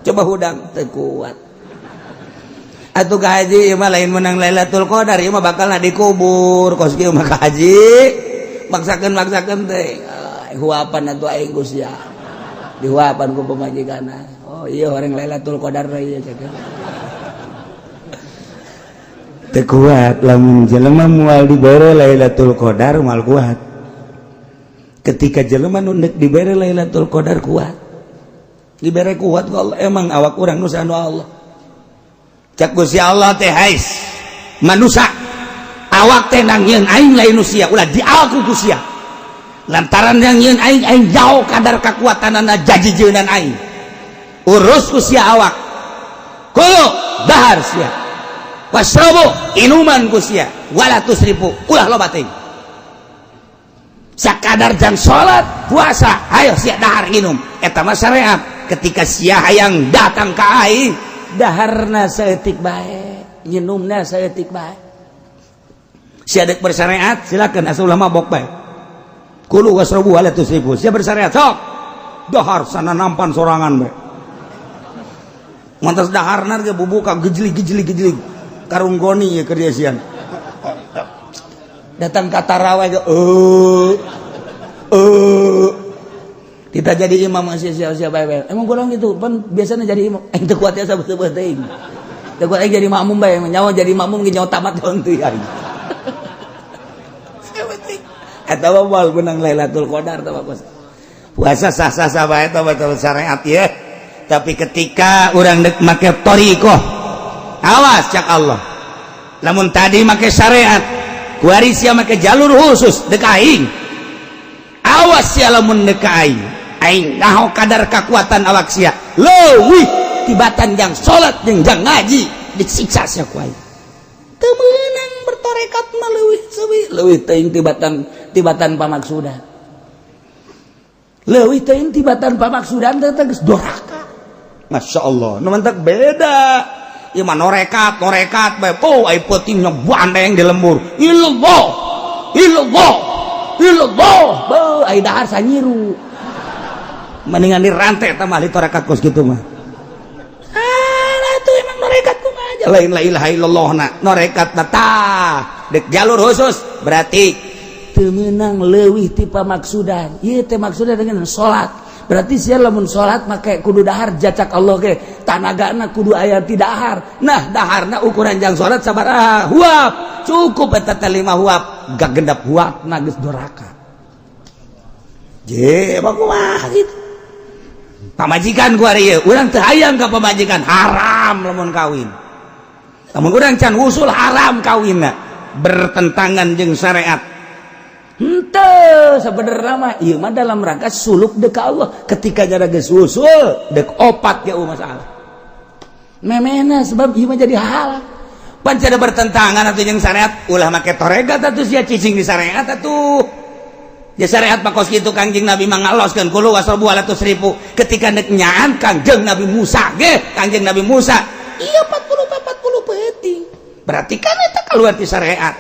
Coba hudang teu kuat. Atuh ka haji ieu mah lain menang Lailatul Qadar, ieu mah bakalna dikubur. Kos kieu mah ka haji maksakeun teh. Huapan atuh aing Gusti. Dihuapan ku pamajikanna. Oh iya orang Lailatul Qadar ieu cek. Teu kuat lamun jelema moal dibere Lailatul Qadar, moal kuat. Ketika jelema nu deuk dibere Lailatul Qadar kuat. Dibere kuat ku Allah, emang awak urang nu anu Allah. Cak Gusti Allah teh hais manusa awak teh nangieun aing lain nu sia, ulah diaku ku sia. Lantaran yang nyieun aing, aing jauh kadar kekuatanana jajijeunan aing. Urus ku sia awak. Kulo dahar sia. Wasrobu inuman ku sia, wala tusrifu ulah loba teuing. Sakadar jang salat, puasa, ayo sia dahar inum. Eta mah syariat. Ketika sia hayang datang ka aing, daharna saeutik bae, nginumna saeutik bae. Sia dek bersyariat silakan, asal ulah mabok bae. Kulu wasrobu wala tusrifu. Sia bersyariat sok dahar sana nampan sorangan bae. Mantas daharna ge bubuka gejlig gejlig gejlig karung goni ya kerja sian. Datang ka tarawih ge kita jadi imam masih sia-sia bae bae. Emang kurang gitu pan biasanya jadi imam teu kuat ya sabeut-beut teuing. Teu kuat jadi makmum bae, nyawa jadi makmum ge nyawa tamat teu aing. Eta mah moal menang Lailatul Qadar tah mah. Puasa sah-sah bae tah betul syariat ya. Tapi ketika urang dek make thariqah, awas cak Allah. Lamun tadi make syariat, kuari sia make jalur khusus dek aing. Awas sia lamun dek aing. Aing naho kadar kekuatan awak sia. Leuwih tibatan jang salat jeung jang ngaji disiksa sia ku aing. Teu meunang bertorekat mah leuwih seuwi, leuwih teuing tibatan tibatan pamaksudan. Leuwih teuing tibatan pamaksudan teh geus doraka. Masya Allah, nu mantak beda. Ieu mah norekat, norekat bae. Oh, ai peutingnya bandeng di lembur. Illallah. Illallah. Illallah. Beuh, ai dahar sanyiru. Mendingan dirantai eta mah ahli torekat kos kitu mah. Ah, itu emang norekat kumaha aja. Lain la ilaha illallah na, norekat na tah. Dek jalur khusus berarti teu meunang leuwih ti pamaksudan. Ieu teh maksudna dengan salat. Berarti sia lamun salat make kudu dahar jacak Allah ge tanagana kudu aya ti dahar. Nah, daharna ukuran jang salat sabaraha huap. Cukup eta teh 5 huap, gak gendap huap na geus doraka. Je, emang kumaha gitu. Pamajikan ku ari ieu, urang teu hayang ka pamajikan, haram lamun kawin. Lamun urang can usul haram kawinna, bertentangan jeung syariat. Henteu sebenarnya mah ieu mah dalam rangka suluk dek ka Allah. Ketika jara geus usul dek opat ge masalah. Memehna sebab ieu mah jadi halal. Pan cada bertentangan atuh jeung syariat, ulah make torekat atuh sia cicing di syariat atuh. Ya syariat mah kos kitu Kangjeng Nabi mah ngaloskeun kulu wasrobu wala tusrifu. Ketika nek nyaan Kangjeng Nabi Musa ge, Kangjeng Nabi Musa iya 40 40 peuting. Berarti kan eta keluar ti syariat.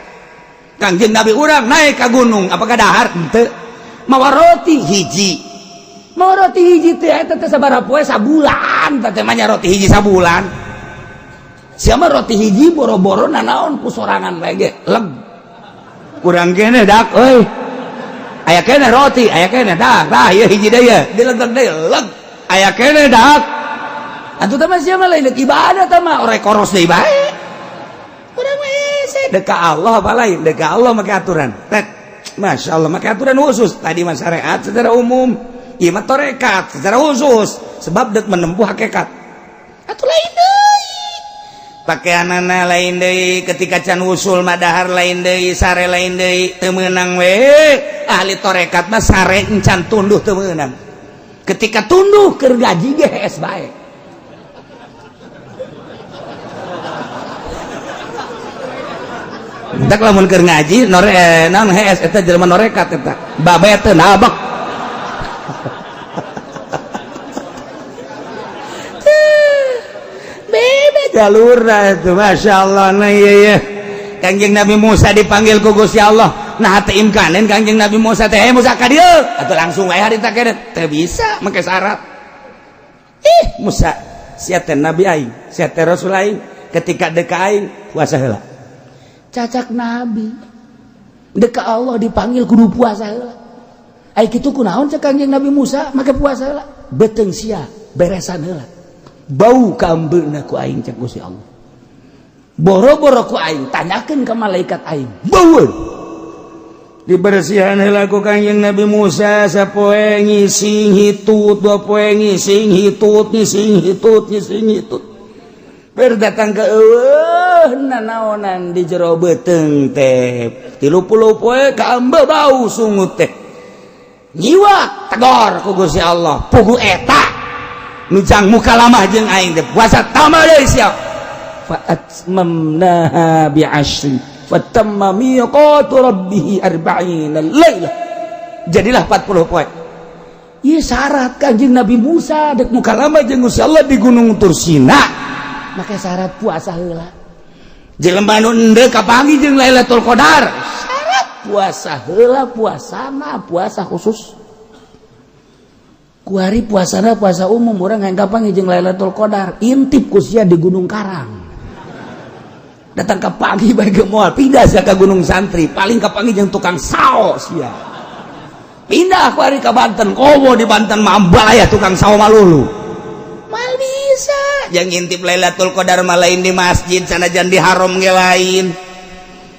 Kangjeng Nabi urang naik ka gunung, apakah dahar? Henteu. Mawa roti hiji. Mawa roti hiji teh eta teh sabaraha poe sabulan, teh teh mah nya roti hiji sabulan. Sia mah roti hiji boro-boro nanaon ku sorangan bae ge, leg. Kurang kene dak euy. Aya kene roti, aya kene dak. Tah ieu hiji deui ye, dileg-leg deui, leg. Aya kene dak. Atuh teh mah sia mah lain ibadah teh mah orek koros deui bae. Urang mah hese dek ka Allah apa lain, dek ka Allah make aturan. Tet. Masya Allah make aturan khusus. Tadi mah syariat secara umum, ieu mah tarekat secara khusus sebab dek menempuh hakikat. Atuh lain deui. Pakaianana lain deui ketika can usul mah dahar lain deui, sare lain deui, teu meunang we. Ahli tarekat mah sare encan tunduh teu meunang. Ketika tunduh keur gaji ge hees bae. Entak lamun keur ngaji nore naon hees eta jelema norekat eta. Babe teu nabek. Beda jalurna itu Masya Allah. Nah iya iya. Kangjeng Nabi Musa dipanggil ku Gusti Allah. Nah teu imkanen Kangjeng Nabi Musa teh, Musa ka dieu. Atuh langsung wae harita kene. Teu bisa make syarat. Ih Musa, sia teh nabi aing, sia teh rasul aing, ketika dek aing puasa heula. Cacak nabi dek Allah dipanggil kudu puasa heula. Ai kitu kunaon cek Kangjeng Nabi Musa make puasa heula? Beuteung sia beresan heula. Bau kaambeuna ku aing cek Gusti Allah. Boro-boro ku aing tanyakeun ka malaikat aing. Baueun. Dibersihan heula ku Kangjeng Nabi Musa sapoe ngising hitut, dua poe ngising hitut, ngising hitut, ngising hitut. Berdatang ke eueuh nanaonan di jero beuteung teh. 30 poe kaambe bau sungut teh. Nyiwak tegor ku Gusti Allah. Pugu eta nujang muka lamah jeung aing teh puasa tambah deui siap. Fa atmamnaha bi 'ashrin fatamma miqatu rabbih 40 lailah. Jadilah 40 poe. Ieu syarat Kanjeng Nabi Musa dek mukalama jeung Gusti Allah di Gunung Tursina. Make syarat puasa heula. Jelema nu endeu kapanggih jeung Lailatul Qadar. Syarat puasa heula, puasana puasa khusus. Kuari puasana puasa umum, urang hayang kapanggih jeung Lailatul Qadar, intip ku sia di Gunung Karang. Datang ke pagi bae ge moal, pindah sia ke Gunung Santri, paling kapanggih jeung tukang sao sia. Pindah kuari ke Banten, komo di Banten mah ambalaya tukang sao malulu. Mal bisa. Yang ngintip Lailatul Qadar mah lain di masjid, sanajan di haram ge lain.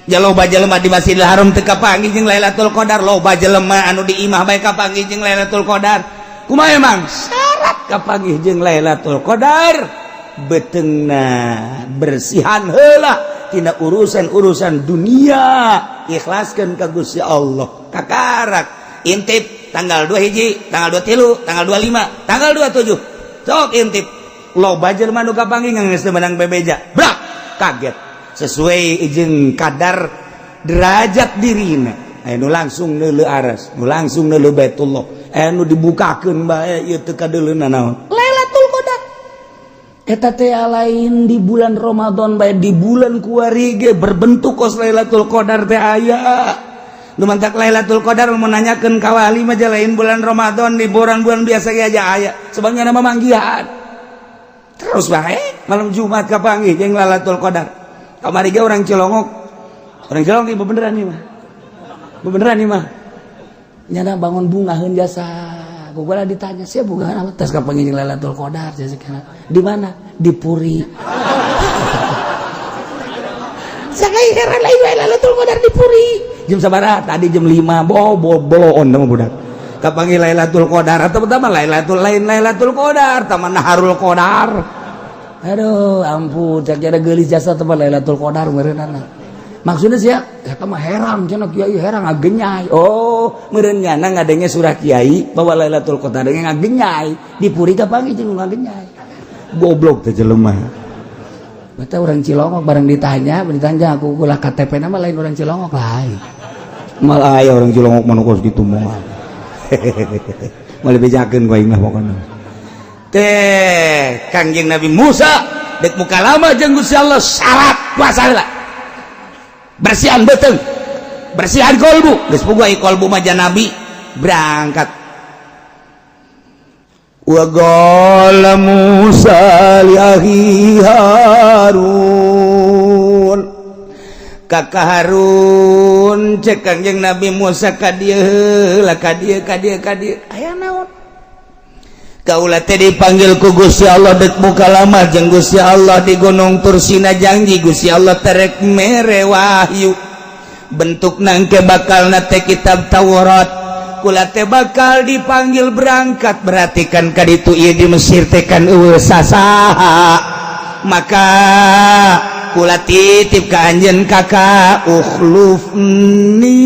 Loba jelema di Masjidil Haram teu kapanggih jeung Lailatul Qadar, loba jelema anu di imah bae kapanggih jeung Lailatul Qadar. Kumaha emang? Syarat kapanggih jeung Lailatul Qadar beteungna bersihan heula tina urusan-urusan dunia, ikhlaskeun ka Gusti Allah. Kakarak intip tanggal 2 hiji, tanggal 2 tilu, tanggal 25, tanggal 27. Sok intip. Loba jelema nu kapanggih geus teu meunang bebeja. Brak, kaget. Sesuai jeung kadar derajat dirina. Aya nu langsung neuleu aras, nu langsung neuleu Baitullah. Aya nu dibukakeun bae ieu teu kadeuleuna naon. Lailatul Qadar. Eta teh lain di bulan Ramadan bae, di bulan kuari ge berbentuk kos Lailatul Qadar teh aya. Nu mantak Lailatul Qadar mau nanyakeun ka wali mah lain bulan Ramadan, di bulan-bulan biasa ge aja aya. Sebabnya nama manggihan. Terus bae malam Jumat kapanggih jeung Lailatul Qadar. Kamari ge orang Cilongok. Orang Cilongok ieu beneran nih mah. Beneran nih mah. Nyana bangun bungaheun jasa. Gua ditanya, "Sia bunga apa?" Tes kapanggih jeung Lailatul Qadar jasa. Di mana? Di Puri. Saya heran lain Lailatul Qadar di Puri. Jam sabaraha? Tadi jam 5. Bo bo boloon sama budak. Kapanggih Lailatul Qadar atau pertama Lailatul lain Lailatul Qadar, taman Naharul Qadar. Aduh, ampun, cak ada geulis jasa teman Lailatul Qadar meureunana. Maksudnya sih ya, eta mah herang cenah kiai, herang ngagenyai. Oh, meureun nyana ngadenge surah kiai bahwa Lailatul Qadar ngagenyai. Di Puri kapanggih jeung ngagenyai. Goblok teh jelema. Bata orang Cilongok bareng ditanya, ditanya aku ulah KTP nama lain orang Cilongok lain. Mal aya orang Cilongok mah kos kitu moal. Moal bejakeun ku aing mah pokona. Teh Kangjeng Nabi Musa dek mukalama jeung Gusti Allah syarat puasa heula. Bersihan beuteung. Bersihan kolbu. Geus puguh ai kolbu mah nabi berangkat. Wa qala Musa li akhi Harun, kakak Harun, cek Kangjeng Nabi Musa, ka dieu heula, ka dieu, ka dieu, ka dieu, aya naon? Kaula teh dipanggil ku Gusti Allah dek mukalama jeung Gusti Allah di Gunung Tursina, janji Gusti Allah terek mere wahyu bentuk nangke bakal nate kitab Taurat. Kula teh bakal dipanggil berangkat, berarti kan kaditu ieu di Mesir teh kan eueuh sasaha, maka kula titip ka anjeun kakak, ukhlufni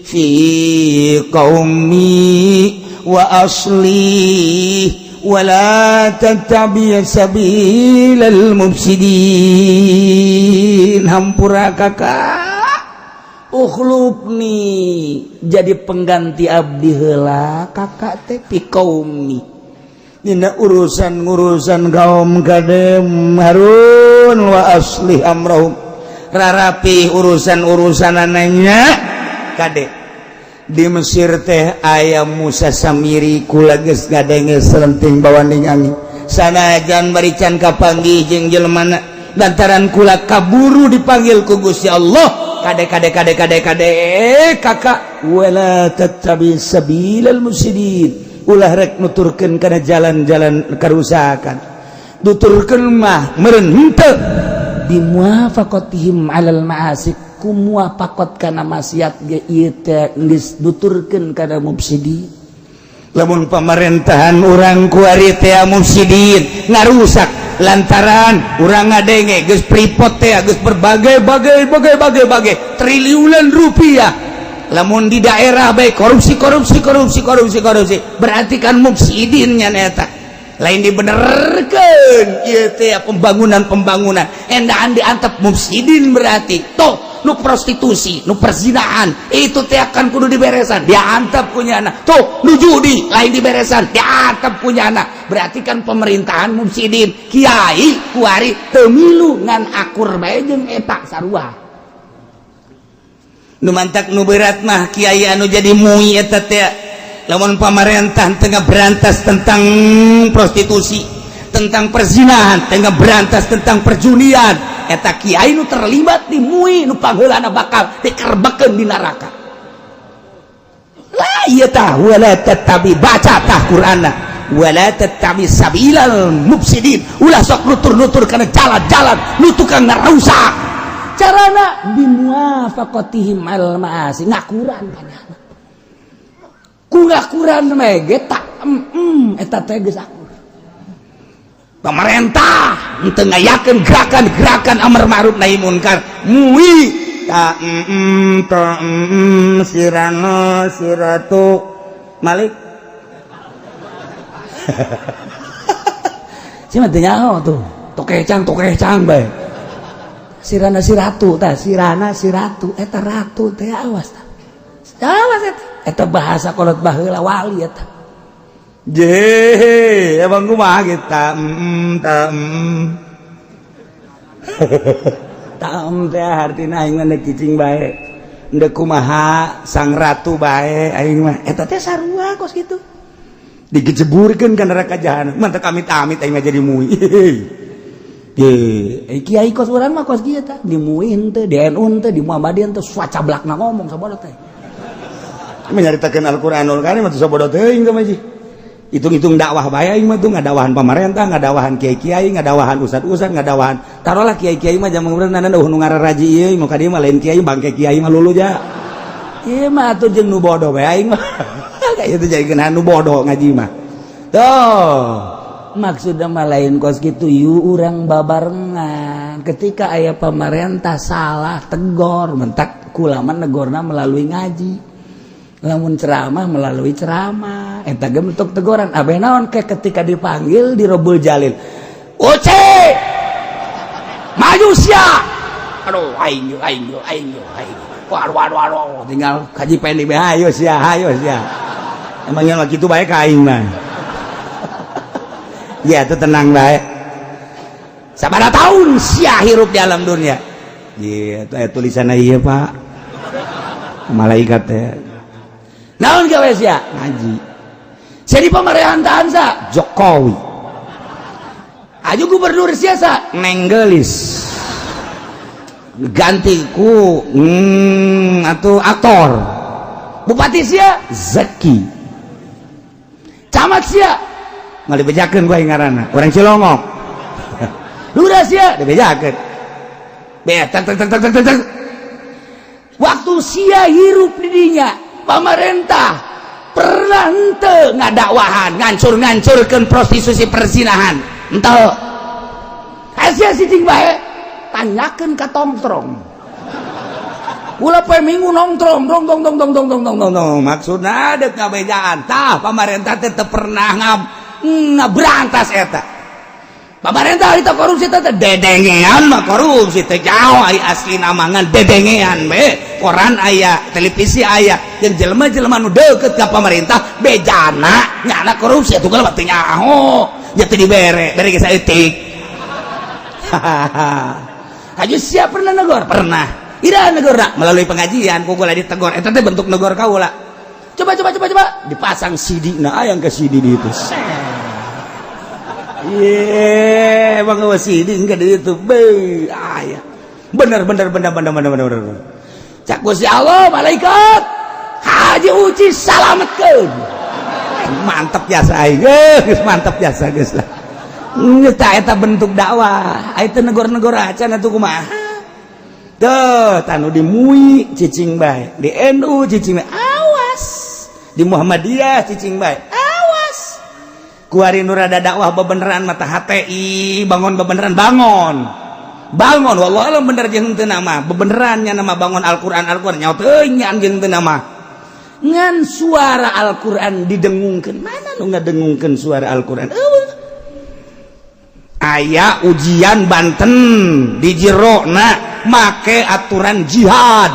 fi qaumi wa asli wala tattabi sabilal mufsidin. Hampura kakak, ukhlufni jadi pengganti abdi heula kakak teh fi qaumi, dina urusan-urusan kaum kadem Harun, wa aslih amrahum, rarapi urusan-urusan ananya kade. Di Mesir teh aya Musa Samiri, kula geus ngadenge selenting bawaning angin sanajan barican kapanggih jeung jelema, lantaran kula kaburu dipanggil ku Gusti Allah. Kade, kade, kade, kade, kade kakak, wala tattabi sabilal mufsidin, ulah rek nuturkeun kana jalan-jalan kerusakan, nuturkeun mah meureun henteu bimuwafaqatihim alal ma'asi, ku muwafaqat kana maksiat ge ieu teh geus nuturkeun kana mufsidin. Lamun pemerintahan urang kuari teh mufsidin, ngarusak, lantaran urang ngadenge geus Freeport teh geus berbagai bagai bagai bagai bagai triliunan rupiah, lamun di daerah baik korupsi, korupsi, korupsi, korupsi, korupsi, berarti kan mufsidin nya eta. Lain dibenerkeun ieu teh pembangunan-pembangunan endaan diantep mufsidin. Berarti toh nu prostitusi, nu perzinahan itu teh akan kudu diberesan, diantep ku nyana. Tuh, nu judi lain diberesan, diantep ku nyana. Berarti kan pemerintahan mufsidin. Kiai kuari teu milu, ngan akur bae jeung eta sarua. Nu mantak nu berat mah kiai anu jadi MUI eta teh, lamun pamarentah tengah berantas tentang prostitusi, tentang perzinahan, tengah berantas tentang perjudian, eta kiai nu terlibat di MUI nu pangheulana bakal dikerbekeun di neraka lah. Ieu tah, wala tattabi, baca tah Qur'anna, wala tattabi sabilal mufsidin. Ulah sok nutur-nutur kana jalan-jalan nu tukang ngarusak. Carana bimuwafaqatihim al ma'asi, ngakuran kanyana ku ngakuran mege tak eta teh geus akur. Pemerintah teu ngayakeun gerakan-gerakan amar ma'ruf nahi munkar, MUI ta ta sirano siratu Malik. Sia mah teu nyaho tuh, tokecang tokecang bae. Sirana siratu tah, sirana siratu eta ratu teh. Awas tah, awas eta, eta bahasa kolot baheula, wali eta. Je, emang kumaha kita ta tam teh artina aing mah cicing bae, ndek kumaha sang ratu bae aing mah. Eta teh sarua kos kitu, digejeburkeun ka neraka jahanam. Mantap, amit-amit aing mah jadi MUI. Ye, kiai kos urang mah kos kieu tah, di MUI henteu, di NU henteu, di Muhammadiyah henteu, sacablakna ngomong sabodo teh. Menyaritakeun Al-Qur'anul Karim atuh sabodo teuing teh mah. Hitung-hitung dakwah bae aing mah tuh, ngadakwahan pamarentah, ngadakwahan kiai-kiai, ngadakwahan ustad-ustad, ngadakwahan taruhlah kiai-kiai mah zaman bener nana nu ngararaji ieu mau ka dieu mah lain kiai, bangke kiai mah lulu ja. Ieu mah atuh jeung nu bodoh bae aing mah. Kayak itu jadi kena nu bodoh ngaji mah. Tuh. Maksudnya mah lain kos gitu, yuk urang babarengan. Ketika aya pemerintah salah, tegor. Mentak kulama negorna melalui ngaji, lamun ceramah melalui ceramah, eta ge bentuk teguran. Abeh naon ke ketika dipanggil di Robul Jalil, "Oce, maju sia." Aduh, aing aing aing aing, waduh waduh waduh, tinggal kaji pendi be, ayo sia, ayo sia. Emang yang gitu bae ka aing mah ya. Itu tenang bae. Sabaraha tahun sia hirup di alam dunia? Iya, itu tulisannya. Iya, Pak, malaikat teh. Naon gawe sia? Ngaji. Jadi pemerintahan sa? Jokowi. Aju gubernur sia sa? Nenggelis, ganti ku atau aktor. Bupati sia? Zaki. Camat sia? Nggak dibejakeun gua ngaranna, orang Cilongok. Lurah sia? Dibejakeun be tak tak tak tak tak tak. Waktu sia hirup di dinya, pamarentah pernah henteu ngadakwahan ngancur-ngancurkeun prostitusi, perzinahan? Henteu. Sia cicing bae, tanyakeun ka tongtrong. Ulah poe Minggu nongtrong dong dong dong dong dong dong dong dong dong. Maksudna dek ngabejaan tah, pamarentah teh teu pernah ngaberantas eta. Pamarentah itu korupsi teh dedengean mah korupsi teh jauh ai asli namangan dedengean be. Koran aya, televisi aya, jeung jelema-jelema nu deukeut ka pamarentah bejana nyana korupsi atuh mah teu nyaho nya, teu dibere bere ge saeutik. Haji siap pernah negor? Pernah. Ira negor? Melalui pengajian ku kula ditegor. Eta teh bentuk negor kaula. Coba, coba, coba, coba. Dipasang CD. Nah, yang ke CD di itu. Ye, emang nggak CD enggak di itu. Be, aya. Bener bener bener bener bener bener bener. Cak Gusti Allah, malaikat, Haji Uci salametkeun. Mantap jasa aing. Geus mantap jasa geus lah. Geus tah, eta bentuk dakwah. Aya teu negor-negor acan atuh kumaha? Tuh, tanu di MUI cicing bae, di NU cicing bae. Awas. Di Muhammadiyah cicing bae. Awas. Kuari nu rada dakwah bebeneran mata HTI bangun bebeneran, bangun. Bangun, wallahu alam bener jeung teu nama. Bebenerannya nama bangun Al-Qur'an, Al-Qur'an nyaho teuing jeung teu nama. Ngan suara Al-Qur'an didengungkeun, mana nu ngadengungkeun suara Al-Qur'an? Eueuh. Aya ujian Banten di jerona make aturan jihad,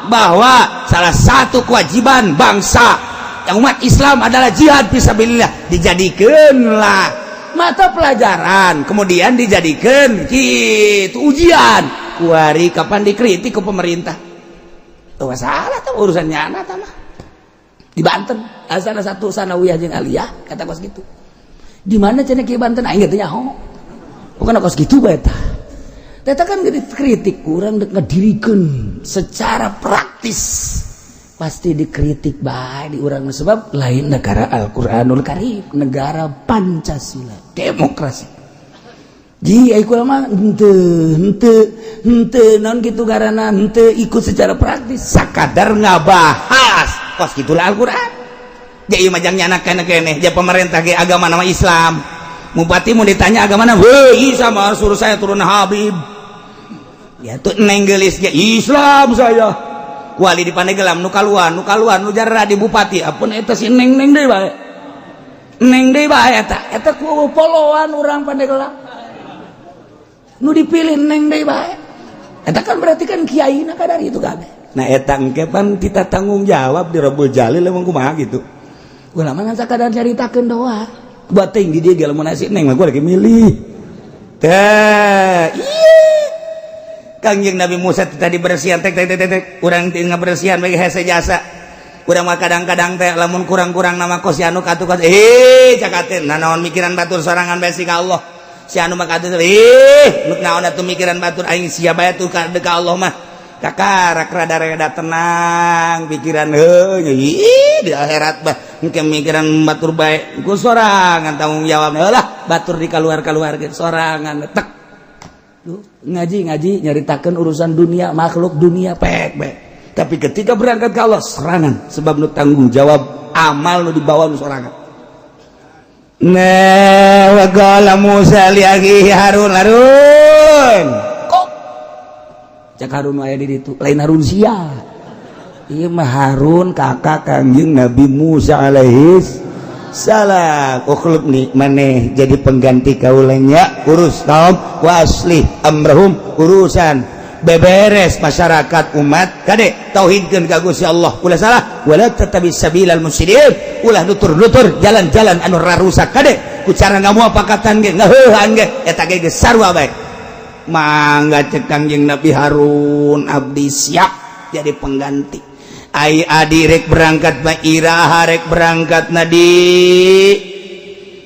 bahwa salah satu kewajiban bangsa yang umat Islam adalah jihad fisabilillah. Dijadikanlah mata pelajaran, kemudian dijadikan gitu ujian. Kuari kapan dikritik ke pemerintah tuh masalah tuh urusannya anak mah. Di Banten asal satu sanawiyah jeung aliyah kata kos gitu. Di mana cenah ki Banten, aing teh nyaho. Bukan kos gitu bae tah. Eta kan dikritik, kurang ngedirikeun secara praktis pasti dikritik bae di urang, sebab lain negara Al-Qur'anul Karim, negara Pancasila, demokrasi. Ji ai kula mah henteu henteu henteu naon kitu garana henteu ikut secara praktis, sakadar ngabahas kos gitulah Al-Qur'an. Ja ieu mah jang nyana keneh keneh ja pemerintah ge agama nama Islam. Bupati mau ditanya agama mana, weh Isa mah suruh saya turun Habib. Ya tuh neng gelis ge Islam saya. Wali di Pandeglang nu kaluan, nu kaluan, nu jarra di bupati, apun eta si neng neng deui bae. Neng deui bae eta. Eta ku poloan urang Pandeglang. Nu dipilih neng deui bae. Eta kan berarti kan kiai na kadar itu kabeh. Nah, eta engke pan kita tanggung jawab di Rabbul Jalil, emang kumaha gitu. Ulama ngan sakadar caritakeun doa. Buat tinggi dia ge lamun nasi neng mah gua lagi milih. Teh, iya. Kangjeng Nabi Musa tadi bersihan tek tek tek tek, urang teu ngabersihan bagi hese jasa. Urang mah kadang-kadang teh lamun kurang-kurang nama kos si anu katuh kos eh cakateun nah naon mikiran batur, sorangan bae ka Allah. Si anu mah katuh eh nu naon atuh mikiran batur, aing sia bae tuh ka ka Allah mah. Kakarak rada-rada tenang pikiran heuh ih di akhirat bah engke mikiran batur bae ku sorangan tanggung jawab lah batur di kaluar-kaluar sorangan tek. Duh, ngaji ngaji nyaritakan urusan dunia, makhluk dunia pek pek, tapi ketika berangkat ke Allah serangan, sebab nu tanggung jawab amal nu dibawa nu sorangan. Nah, wa qala Musa li akhihi Harun, Harun kok cek Harun aya di ditu lain Harun sia ieu mah Harun kakak Kangjeng Nabi Musa alaihi salam. Ukhlubni maneh jadi pengganti kaulanya, urus kaum, wa aslih amrahum, urusan beberes masyarakat umat. Kade, tauhidkeun ka Gusti Allah, ulah salah, wala tattabi sabilal mufsidin, ulah nutur-nutur jalan-jalan anu rarusak. Kade, ku cara ngamu pakatan ge ngaheuhan ge eta ge geus sarua bae. Mangga, cek Kangjeng Nabi Harun, abdi siap jadi pengganti. Ai adi rek berangkat ma iraha rek berangkat nadi?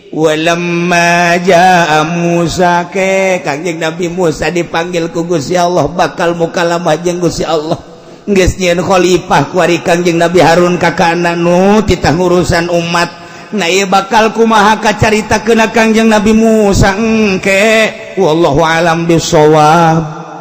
Walamma jaa Musa, ke Kangjeng Nabi Musa dipanggil ku Gusti Allah, bakal mukalamah jeung Gusti Allah. Geus nyieun khalifah kuari Kangjeng Nabi Harun kakana nu titah ngurusan umat. Nah, ieu bakal kumaha kacaritakeun Kangjeng Nabi Musa engke, wallahu alam bisawab.